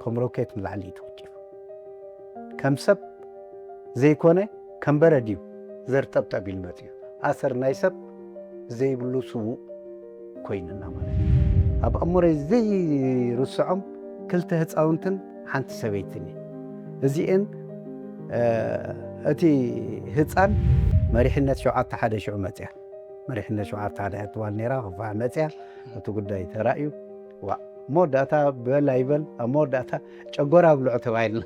ከም ሮኬት ንላዕሊ እዩ ተወንጪፉ። ከም ሰብ ዘይኮነ ከም በረድ እዩ ዘርጠብጠብ ኢሉ መጺኡ። ኣሰር ናይ ሰብ ዘይብሉ ስዉእ ኮይኑና ማለት እዩ። ኣብ ኣእምሮይ ዘይርስዖም ክልተ ህፃውንትን ሓንቲ ሰበይትን እዩ። እዚኤን እቲ ህፃን መሪሕነት ሸውዓተ ሓደ ሽዑ መፅያ። መሪሕነት ሸውዓተ ሓደ እያ ትበሃል ነይራ። ክፋዕ መፅያ፣ እቲ ጉዳይ ተራእዩ። ዋ፣ መወዳእታ በል ኣይበል፣ ኣብ መወዳእታ ጨጎራ ኣብልዑ ተባሂልና።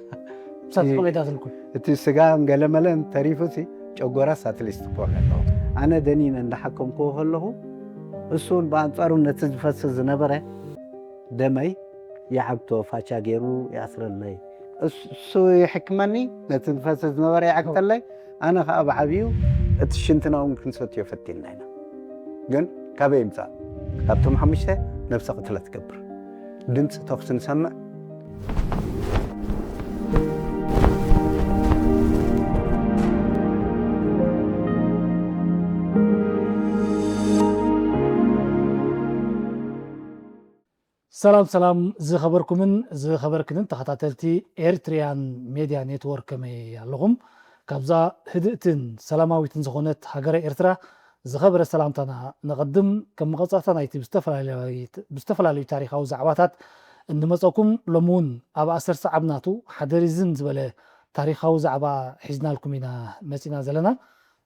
ንሳትኩም ኣይታትልኩም? እቲ ስጋን ገለመለን ተሪፉ ሲ ጨጎራስ ኣትሊስት ፖር ኣለዎ። ኣነ ደኒነ እንዳሓከምክዎ ከለኹ፣ እሱ እውን ብኣንጻሩ ነቲ ዝፈስስ ዝነበረ ደመይ ይዓግቶ ፋቻ ገይሩ ይኣስረለይ። እሱ ይሕክመኒ፣ ነቲ ዝፈስስ ዝነበረ ይዓግተለይ፣ ኣነ ኸኣ ብዓብዩ እቲ ሽንትና እውን ክንሰትዮ ፈቲንና ኢና። ግን ካበይ ይምጻእ? ካብቶም ሓሙሽተ ነብሰ ቅትለት ትገብር። ድምፂ ተኹሲ ንሰምዕ። ሰላም ሰላም፣ ዝኸበርኩምን ዝኸበርክንን ተኸታተልቲ ኤርትሪያን ሜድያ ኔትወርክ፣ ከመይ ኣለኹም? ካብዛ ህድእትን ሰላማዊትን ዝኾነት ሃገረ ኤርትራ ዝኸበረ ሰላምታና ነቐድም። ከም መቐጻዕታ ናይቲ ብዝተፈላለዩ፣ ብዝተፈላለዩ ታሪኻዊ ዛዕባታት እንመጸኩም፣ ሎሚ እውን ኣብ ኣሰርሰ ዓብ ናቱ ሓደ ሪዝን ዝበለ ታሪኻዊ ዛዕባ ሒዝናልኩም ኢና መጺና ዘለና።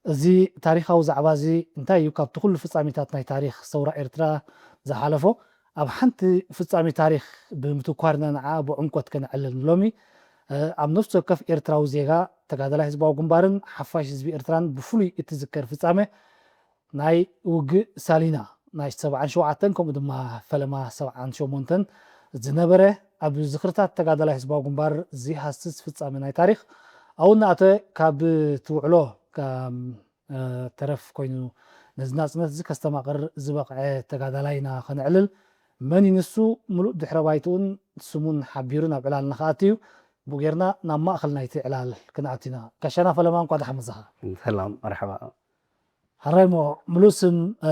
እዚ ታሪኻዊ ዛዕባ እዚ እንታይ እዩ? ካብቲ ኩሉ ፍጻሜታት ናይ ታሪኽ ሰውራ ኤርትራ ዝሓለፎ፣ ኣብ ሓንቲ ፍጻሜ ታሪኽ ብምትኳርና ንዓ ብዕምቆት ከነዕልል ሎሚ፣ እ፣ ኣብ ነፍሲ ወከፍ ኤርትራዊ ዜጋ፣ ተጋዳላይ ህዝባዊ ግንባርን ሓፋሽ ህዝቢ ኤርትራን ብፍሉይ እትዝከር ፍጻሜ ናይ ውግእ ሳሊና ናይ ሰብዓን ሸውዓተን ከምኡ ድማ ፈለማ ሰብዓን ሸሞንተን ዝነበረ፣ ኣብ ዝኽርታት ተጋዳላይ ህዝባዊ ግንባር ዘይሃስስ ፍጻሜ ናይ ታሪኽ፣ ኣብኡ እናኣተወ ካብ ትውዕሎ፣ ካብ እ፣ ተረፍ ኮይኑ ነዚ ናጽነት እዚ ከስተማቕር ዝበቕዐ ተጋዳላይ ኢና ከነዕልል። መን እዩ ንሱ? ምሉእ ድሕረ ባይትኡን ስሙን ሓቢሩ ናብ ዕላልና ክኣቱ እዩ። ብኡ ጌርና ናብ ማእከል ናይቲ ዕላል ክንኣቱ ኢና። ጋሻና ፈለማ፣ እንኳዕ ደሓን መጻኻ። ሰላም፣ መርሓባ። ሕራይ እሞ፣ ምሉእ ስም፣ እ፣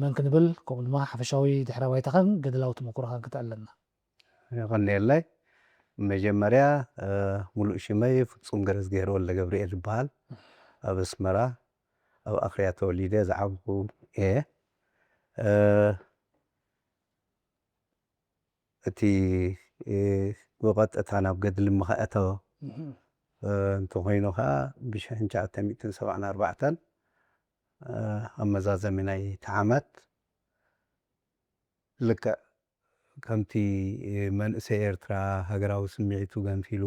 መን ክንብል፣ ከምኡ ድማ ሓፈሻዊ ድሕረ ባይታኻን ገድላዊ ተመኩሮኻን ክተዕልለና። የቐንየለይ። መጀመርያ፣ እ፣ ሙሉእ ሽመይ ፍጹም ገረዝግሄር ወልደ ገብርኤል ይበሃል። ኣብ ኣስመራ፣ ኣብ ኣኽርያ ተወሊደ ዝዓብኹ እየ። እ፣ እቲ፣ እ፣ ብቐጥታ ናብ ገድሊ ምኸእተወ፣ እህ። እ፣ እንተኾይኑ ኸኣ፣ ብሽሕን ትሽዓተ ሚእትን ሰብዓን ኣርባዕተን፣ እ፣ ኣብ መዛዘሚ ናይቲ ዓመት፣ ልክዕ ከምቲ መንእሰይ ኤርትራ ሃገራዊ ስምዒቱ ገንፊሉ፣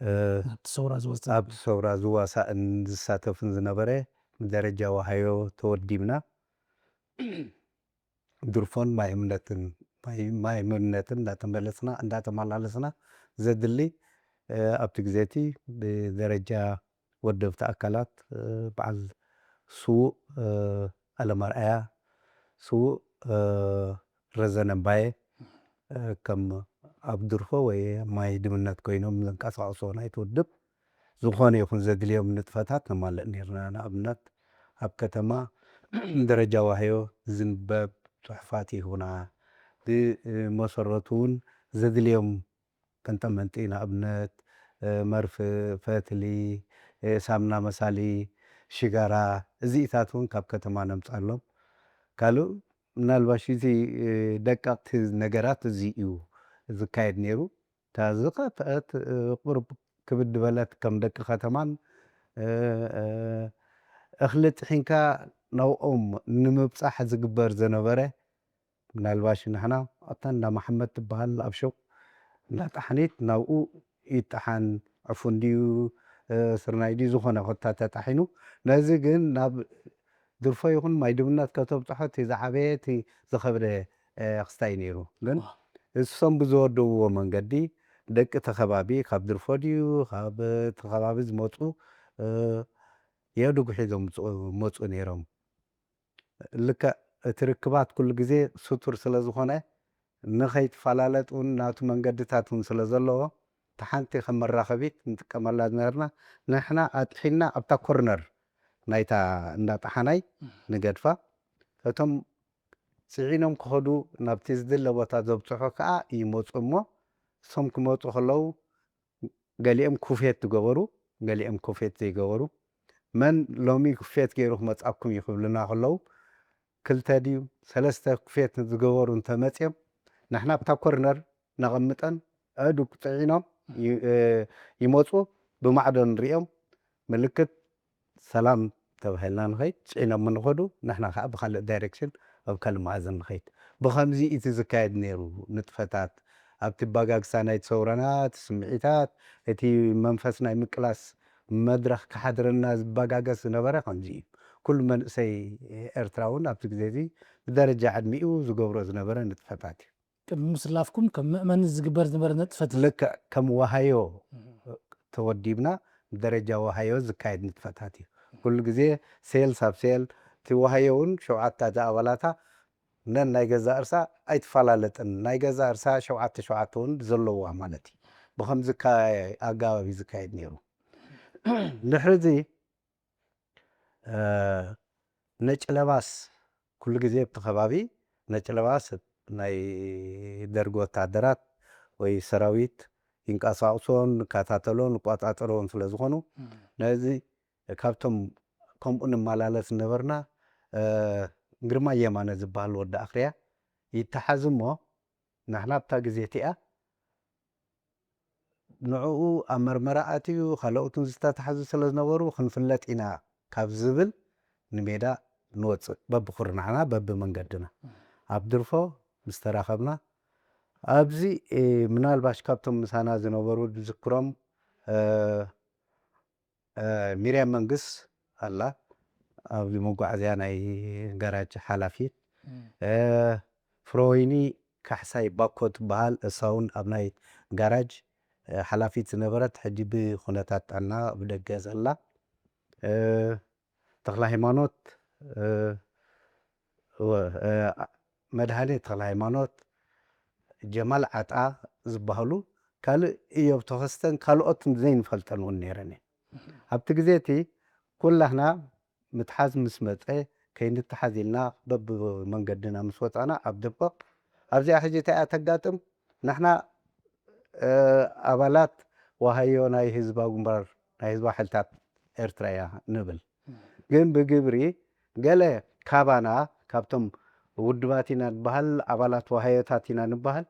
እ፣ ኣብቲ ሰውራ ዝወጽእ። ኣብቲ ሰውራ ዝዋሳእን ዝሳተፍን ዝነበረ፣ ብደረጃ ዋሃዮ ተወዲብና። ድርፎን ማይ እምነትን፣ ማይ፣ ማይ እምነትን እንዳተመለስና፣ እንዳተመላለስና ዘድሊ፣ እ፣ ኣብቲ ግዜ እቲ ብደረጃ ወደብቲ ኣካላት፣ እ፣ በዓል ስዉእ፣ እ፣ ኣለማርኣያ፣ ስዉእ፣ እ፣ ረዘነ እምባየ፣ እ፣ ከም ኣብ ድርፎ ወይ ማይ ድምነት ኮይኖም ዘንቀሳቕስዎ ናይቲ ውድብ፣ ዝኾነ ይኹን ዘድልዮም ንጥፈታት ነማልእ ነይርና። ንኣብነት፣ ኣብ ከተማ ደረጃ ዋህዮ ዝንበብ ጽሑፋት ይህቡና። ብመሰረቱ እውን ዘድልዮም ቀንጠመንጢ፣ ንኣብነት፣ እ፣ መርፍእ፣ ፈትሊ፣ እ፣ ሳምና መሳሊ፣ ሽጋራ፣ እዚኢታት እውን ካብ ከተማ ነምጽኣሎም። ካልእ ምናልባሽ እቲ፣ እ፣ ደቀቕቲ ነገራት እዚ እዩ ዝካየድ ነይሩ። እታ ዝኸፍአት፣ እ፣ ቁሩብ ክብድ በለት ከም ደቂ ከተማን፣ እ፣ እ፣ እኽሊ ጥሒንካ ናብኦም ንምብጻሕ ዝግበር ዝነበረ፣ ምናልባሽ ንሕና ኣብታ እንዳ መሓመድ ትበሃል ኣብ ሹቕ እንዳ ጠሓኒት ናብኡ ይጠሓን፣ ዕፉን ድዩ፣ እ፣ ስርናይ ድዩ፣ ዝኾነ ኮታ ተጣሒኑ፣ ነዚ ግን ናብ ድርፎ ይኹን ማይ ድምነት ከተብጽሖ እቲ ዝዓበየ፣ እቲ ዝኸብደ፣ እ፣ ክስታይ ነይሩ። ግን ዋው። እሶም ብዝወደብዎ መንገዲ፣ ደቂ እቲ ከባቢ፣ ካብ ድርፎ ድዩ፣ ካብ እቲ ከባቢ ዝመጹ፣ እ፣ የድጉ ሒዞም ዝመጹ ነይሮም። ልክዕ እቲ ርክባት ኩሉ ግዜ ስቱር ስለ ዝኾነ፣ ንኸይትፈላለጥ እውን ናቱ መንገድታት እውን ስለ ዘለዎ፣ እታ ሓንቲ ከም መራኸቢት ንጥቀመላ ዝነበርና፣ ንሕና ኣጥሒንና ኣብታ ኮርነር ናይታ እንዳ ጠሓናይ ንገድፋ። እቶም ጽዒኖም ክኸዱ ናብቲ ዝድለ ቦታ ዘብጽሑ ከኣ ይመጹ እሞ፣ እሶም ክመፁ ከለዉ ገሊኦም ኩፌት ዝገበሩ፣ ገሊኦም ኩፌት ዘይገበሩ፣ መን ሎሚ ኩፌት ገይሩ ክመፃኩም እዩ ክብሉና ከለዉ፣ ክልተ ድዩ ሰለስተ ኩፌት ዝገበሩ እንተመፅዮም፣ ንሕና ኣብታ ኮርነር ነቐምጠን፣ ኣእዱግ ፅዒኖም ይ- እ፣ ይመፁ። ብማዕዶ ንሪኦም፣ ምልክት ሰላም ተባሂልና ንኸይድ፣ ፅዒኖም ንኸዱ፣ ንሕና ከዓ ብካልእ ዳይሬክሽን ኣብ ካልእ መኣዝን ንኸይድ። ብኸምዚ እቲ ዝካየድ ነይሩ። ንጥፈታት ኣብቲ ኣባጋግሳ ናይቲ ሰውራና፣ እቲ ስምዒታት፣ እቲ መንፈስ ናይ ምቅላስ መድረኽ ክሓድረና ዝበጋገስ ዝነበረ ከምዚ እዩ። ኩሉ መንእሰይ ኤርትራ እውን ኣብቲ ግዜ እዚ ብደረጃ ዕድሚኡ ዝገብሮ ዝነበረ ንጥፈታት እዩ። ቅድሚ ምስላፍኩም ከም መእመኒ ዝግበር ዝነበረ ንጥፈት እዩ። ልክዕ ከም ዋሃዮ ተወዲብና ብደረጃ ዋሃዮ ዝካየድ ንጥፈታት እዩ። ኩሉ ግዜ ሴል ሳብ ሴል፣ እቲ ዋሃዮ እውን ሸውዓተ ኣባላታ ነን ናይ ገዛ እርሳ ኣይትፈላለጥን። ናይ ገዛ እርሳ ሸውዓተ ሸውዓተ እውን ዘለዋ ማለት እዩ። ብኸምዚ ካ- ኣገባብ እዩ ዝካየድ ነይሩ። ድሕሪ እዚ እ፣ ነጭ ለባስ ኩሉ ግዜ ኣብቲ ከባቢ ነጭ ለባስ ናይ ደርጊ ወታደራት ወይ ሰራዊት ይንቀሳቕሶን ይከታተሎን ይቆጻጸሮን ስለ ዝኾኑ፣ ነዚ ካብቶም ከምኡ ንመላለስ ዝነበርና፣ እ፣ ግርማይ የማነ ዝበሃል ወዲ ኣኽርያ ይተሓዝ እሞ፣ ንሕና ኣብታ ግዜ እቲኣ ንዕኡ ኣብ መርመራ ኣትዩ፣ ካልኦትን ዝተታሕዙ ስለ ዝነበሩ ክንፍለጥ ኢና ካብ ዝብል ንሜዳ ንወፅእ፣ በብኹርናዕና በብመንገድና። ኣብ ድርፎ ምስ ተራኸብና፣ ኣብዚ፣ እ፣ ምናልባሽ ካብቶም ምሳና ዝነበሩ ዝዝክሮም፣ እ፣ እ፣ ሚርያም መንግስ ኣላ፣ ኣብዚ መጓዓዝያ ናይ ጋራጅ ሓላፊት። እ፣ ፍረወይኒ ካሕሳይ ባኮ ትበሃል፣ እሳ እውን ኣብ ናይ ጋራጅ፣ እ፣ ሓላፊት ዝነበረት፣ ሕጂ ብኩነታት ጥዕና ብደገ ዘላ። እ፣ ተኽለ ሃይማኖት፣ እ፣ ወ-፣ እ፣ መድሃኔ ተኽለ ሃይማኖት፣ ጀማል ዓጣ ዝበሃሉ፣ ካልእ እዮብ ተኸስተን ካልኦትን ዘይንፈልጠን እውን ነይረን እየን። ኣብቲ ግዜ እቲ ኩላህና ምትሓዝ ምስ መጸ፣ ከይንተሓዝ ኢልና በብመንገድና ምስ ወጻና ኣብ ድርፎ፣ ኣብዚኣ ሕጂ እንታይ እያ ተጋጥም? ንሕና፣ እ፣ ኣባላት ዋሃዮ ናይ ህዝባዊ ግንባር፣ ናይ ህዝባዊ ሓይልታት ኤርትራ እያ ንብል። ግን ብግብሪ ገለ ካባና፣ ካብቶም ውድባት ኢና ንበሃል፣ ኣባላት ዋሃዮታት ኢና ንበሃል፣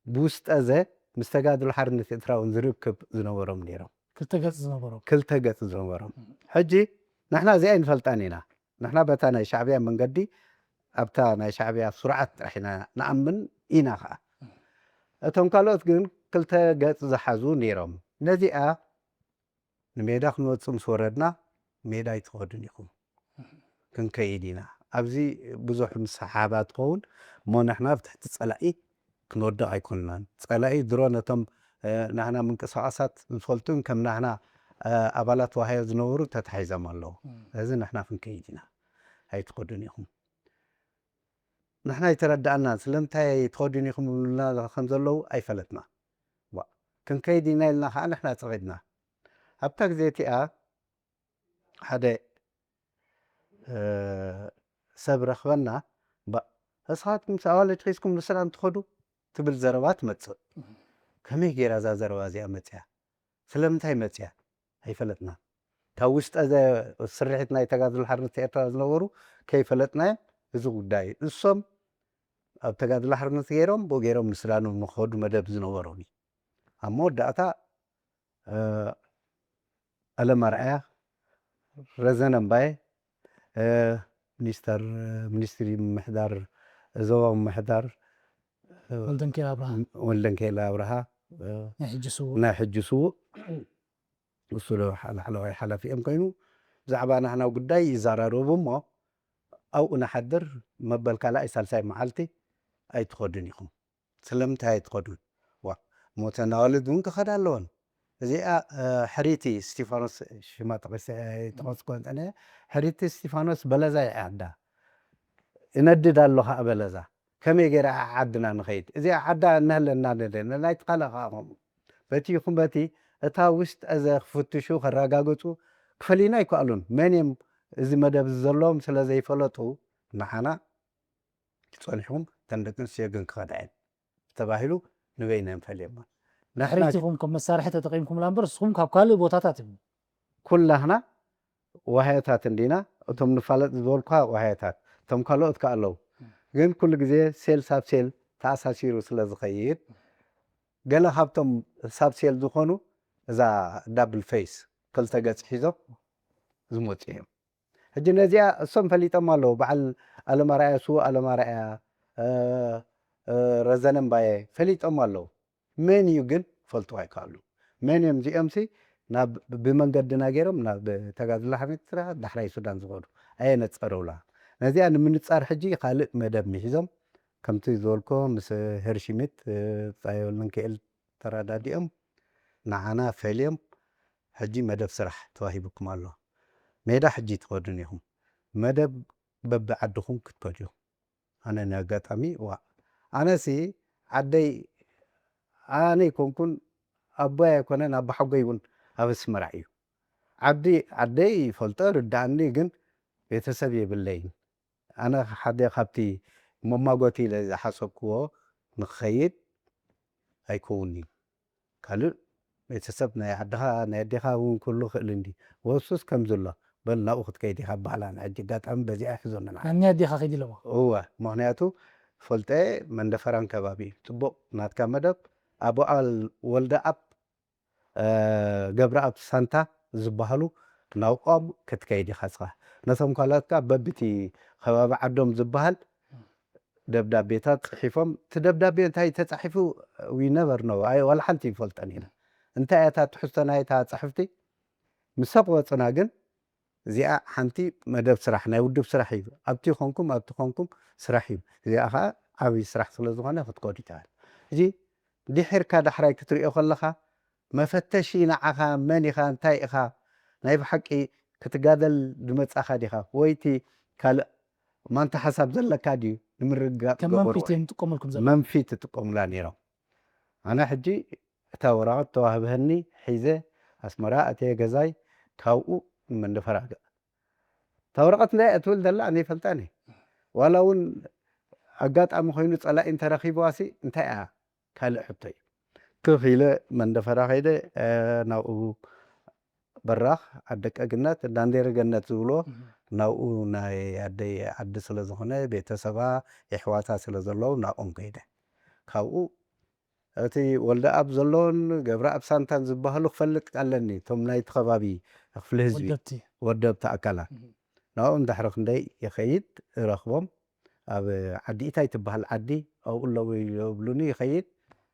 ብውስጠ ዘ ምስ ተጋድሎ ሓርነት ኤርትራ እውን ዝርክብ ዝነበሮም ነይሮም። ክልተ ገጽ ዝነበሮም። ክልተ ገጽ ዝነበሮም። ሕጂ ንሕና እዚኣ ኣይንፈልጣን ኢና። ንሕና በታ ናይ ሻዕብያ መንገዲ፣ ኣብታ ናይ ሻዕብያ ስርዓት ጥራሕ ኢና ንኣምን ኢና ኸዓ። እቶም ካልኦት ግን ክልተ ገጽ ዝሓዙ ነይሮም። ነዚኣ ንሜዳ ክንወጽእ ምስ ወረድና፣ ሜዳ ኣይትኸዱን ኢኹም፣ ክንከይድ ኢና። ኣብዚ ብዙሕ ምስሓባ ትኸውን እሞ፣ ንሕና ኣብ ትሕቲ ጸላኢ ክንወድቕ ኣይኮንናን። ጸላኢ ድሮ ነቶም፣ እ፣ ናህና ምንቅስቓሳት ዝፈልጡን ከም ናህና፣ እ፣ ኣባላት ዋሃዮ ዝነበሩ ተታሒዞም ኣለዉ። እም። እዚ ንሕና ክንከይድ ኢና፣ ኣይትኸዱን ኢኹም። ንሕና ኣይተረዳኣናን፣ ስለምንታይ ኣይትኸዱን ኢኹም ይብሉና ከም ዘለዉ ኣይፈለጥና። ዋ፣ ክንከይድ ኢና ኢልና ኸዓ ንሕና ጸቒጥና። ኣብታ ግዜ እቲኣ ሓደ፣ እ፣ ሰብ ረኽበና፣ "ባ፣ እስኻትኩም ምስ ኣዋልድ ሒዝኩም ንሱዳን ትኸዱ?" ትብል ዘረባ ትመጽእ። ከመይ ገይራ እዛ ዘረባ እዚኣ መጽያ? ስለምንታይ መጽያ? ኣይፈለጥናን። ካብ ውሽጠ ዘ-፣ ስርሒት ናይ ተጋድሎ ሓርነት ኤርትራ ዝነበሩ ከይፈለጥናዮ እዚ ጉዳይ እዩ። እሶም ኣብ ተጋድሎ ሓርነት ገይሮም፣ ብኡ ገይሮም ንሱዳን ንኸዱ መደብ ዝነበሮም እዩ። ኣብ መወዳእታ፣ እ፣ ኣለም ኣርኣያ፣ ረዘነ እምባየ፣ እ፣ ሚኒስተር፣ ሚኒስትሪ ምምሕዳር፣ ዞባዊ ምምሕዳር፣ እ፣ ወልደንኬል ኣብርሃ። ወልደንኬል ኣብርሃ፣ እ፣ ናይ ሕጂ ስዉእ። ናይ ሕጂ ስዉእ፣ እሱ ዶ ሓ-፣ ላዕለዋይ ሓላፊኦም ኮይኑ፣ ብዛዕባ ናህና ጉዳይ ይዘራረቡ እሞ፣ ኣብኡ ንሓድር፣ መበል ካልኣይ ሳልሳይ መዓልቲ ኣይትኸዱን ኢኹም። ስለምንታይ ኣይትኸዱን? ዋ፣ እሞ እተን ኣዋልድ እውን ክኸዳ ኣለወን። እዚኣ፣ እ፣ ሕሪቲ እስቲፋኖስ፣ ሽማ ጠቒሰ ኣይጠቐስኩን እየ። ሕሪቲ እስቲፋኖስ በለዛ እያ ዓዳ። እነድድ ኣሎ ኸዓ በለዛ። ከመይ ገይረ ዓድና ንኸይድ? እዚኣ ዓዳ እናሃለና ነደ-፣ ናይቲ ካልእ ኸዓ ከምኡ። በቲ ይኹን በቲ እታ ውሽጠ ዘ ክፍትሹ፣ ከረጋግጹ፣ ክፈልዩና ኣይከኣሉን። መን እዮም እዚ መደብ እዚ ዘለዎም ስለ ዘይፈለጡ፣ ንዓና ጸኒሕኩም፣ እተን ደቂ ኣንስትዮ ግን ክኸዳ እየን ተባሂሉ፣ ንበይነን ፈልየማ። ድሕሪት ኢኹም ከም መሳርሒ ተጠቂምኩምላ እምበር ንስኹም ካብ ካልእ ቦታታት ኢኹም። ኩላህና ዋህያታት እንዲና። እቶም ንፋለጥ ዝበልኳ ዋህያታት፣ እቶም ካልኦት ከ ኣለዉ። ግን ኩሉ ግዜ ሴል ሳብ ሴል ተኣሳሲሩ ስለ ዝኸይድ፣ ገለ ካብቶም ሳብ ሴል ዝኾኑ እዛ ዳብል ፌስ፣ ክልተ ገጽ ሒዞም ዝመፁ እዮም። ሕጂ ነዚኣ እሶም ፈሊጦም ኣለዉ። በዓል ኣለማርኣያ፣ ስዉእ ኣለማርኣያ፣ ረዘነ እምባየ ፈሊጦም ኣለዉ። መን እዩ ግን ፈልጥዎ ኣይከኣሉ። መን እዮም እዚኦም ሲ ናብ ብመንገድና ገይሮም ናብ ተጋድሎ ሓርነት ኤርትራ ዳሕራይ ሱዳን ዝኸዱ? ኣየነጸሩላ። ነዚኣ ንምንጻር ሕጂ ካልእ መደብ ምሒዞም፣ ከምቲ ዝበልኮ ምስ ሄርሺሚት ጻዮልን ክኤል ተረዳዲኦም ንዓና ፈልዮም ሕጂ መደብ ስራሕ ተዋሂቡኩም ኣሎ። ሜዳ ሕጂ ትኸዱን ኢኹም። መደብ በብዓድኹም ክትከዱ ኢኹም። ኣነ ንኣጋጣሚ ዋ ኣነሲ ዓደይ ኣነ ይኮንኩን ኣቦይ ኣይኮነን ኣቦሓጎይ እውን ኣብ ኣስመራ እዩ። ዓዲ ዓደይ ይፈልጦ ርዳእኒ ግን ቤተሰብ የብለይን። ኣነ ሓደ ካብቲ መማጎቲ ኢለ ዝሓሰብክዎ ንክኸይድ ኣይከውን እዩ። ካልእ ቤተሰብ ናይ ዓድኻ ናይ ኣዴኻ እውን ክህሉ ክእል እንዲ ወሱስ ከም ዘሎ በል ናብኡ ክትከይድ ኢኻ በሃላ ንሕጂ ኣጋጣሚ በዚኣ ይሕዞና ንዓ። ናኒ ኣዴኻ ከይድ ኢለዋ። እወ ምኽንያቱ ፈልጠ መንደፈራን ከባቢ እዩ። ፅቡቕ ናትካ መደብ ኣቦኣል ወልደ ኣብ ገብረኣብ ሳንታ ዝበሃሉ ናብኦም ክትከይድ ኢኻ ስኻ ነቶም ካልኦት ከኣ በብቲ ከባቢ ዓዶም ዝበሃል ደብዳቤታት ጽሒፎም እቲ ደብዳቤ እንታይ ተጻሒፉ we never know ኣይ ዋላ ሓንቲ ይፈልጠን ኢና እንታይ እያ እታ ትሕዝቶ ናይታ ጽሕፍቲ ምሰብ ወጽና ግን እዚኣ ሓንቲ መደብ ስራሕ ናይ ውድብ ስራሕ እዩ ኣብቲ ኾንኩም ኣብቲ ኾንኩም ስራሕ እዩ እዚኣ ኸዓ ዓብይ ስራሕ ስለ ዝኾነ ክትከዱ ይከኣል እዚ ድሒርካ ዳሕራይ ክትሪኦ ከለኻ መፈተሺ ንዓኻ መን ኢኻ እንታይ ኢኻ ናይ ብሓቂ ክትጋደል ዝመጻኻ ዲኻ ወይ እቲ ካልእ ማንታ ሓሳብ ዘለካ ድዩ ንምርግጋእ ከም ገበርዎ መንፊት እዮም ዝጥቀመልኩም ዘለዉ መንፊት ትጥቀሙላ ነይሮም ኣነ ሕጂ እታ ወረቐት ተዋህበኒ ሒዘ ኣስመራ ኣትየ ገዛይ ካብኡ መንደፈራገ እታ ወረቐት እንታይ እያ ትብል ዘላ ኣነ ይፈልጣን እየ ዋላ እውን ኣጋጣሚ ኮይኑ ጸላኢ እንተረኺብዋሲ እንታይ እያ ካልእ ሕቶ እዩ። ትኽ ኢለ መንደፈራ ከይደ ናብኡ በራኽ ዓደቀ ግነት እንዳንዴረ ገነት ዝብሎ ናብኡ ናይ ኣደይ ዓዲ ስለ ዝኾነ ቤተሰባ የሕዋታ ስለ ዘለዉ ናብኦም ከይደ ካብኡ እቲ ወልደ ኣብ ዘሎን ገብረ ኣብ ሳንታን ዝበሃሉ ክፈልጥ ኣለኒ እቶም ናይቲ ከባቢ ክፍሊ ህዝቢ ወደብቲ ኣካላት ናብኦም ዳሕሪ ክንደይ ይኸይድ እረኽቦም ኣብ ዓዲ ኢታይ ትበሃል ዓዲ ኣብኡ ኣለዉ ይብሉኒ ይኸይድ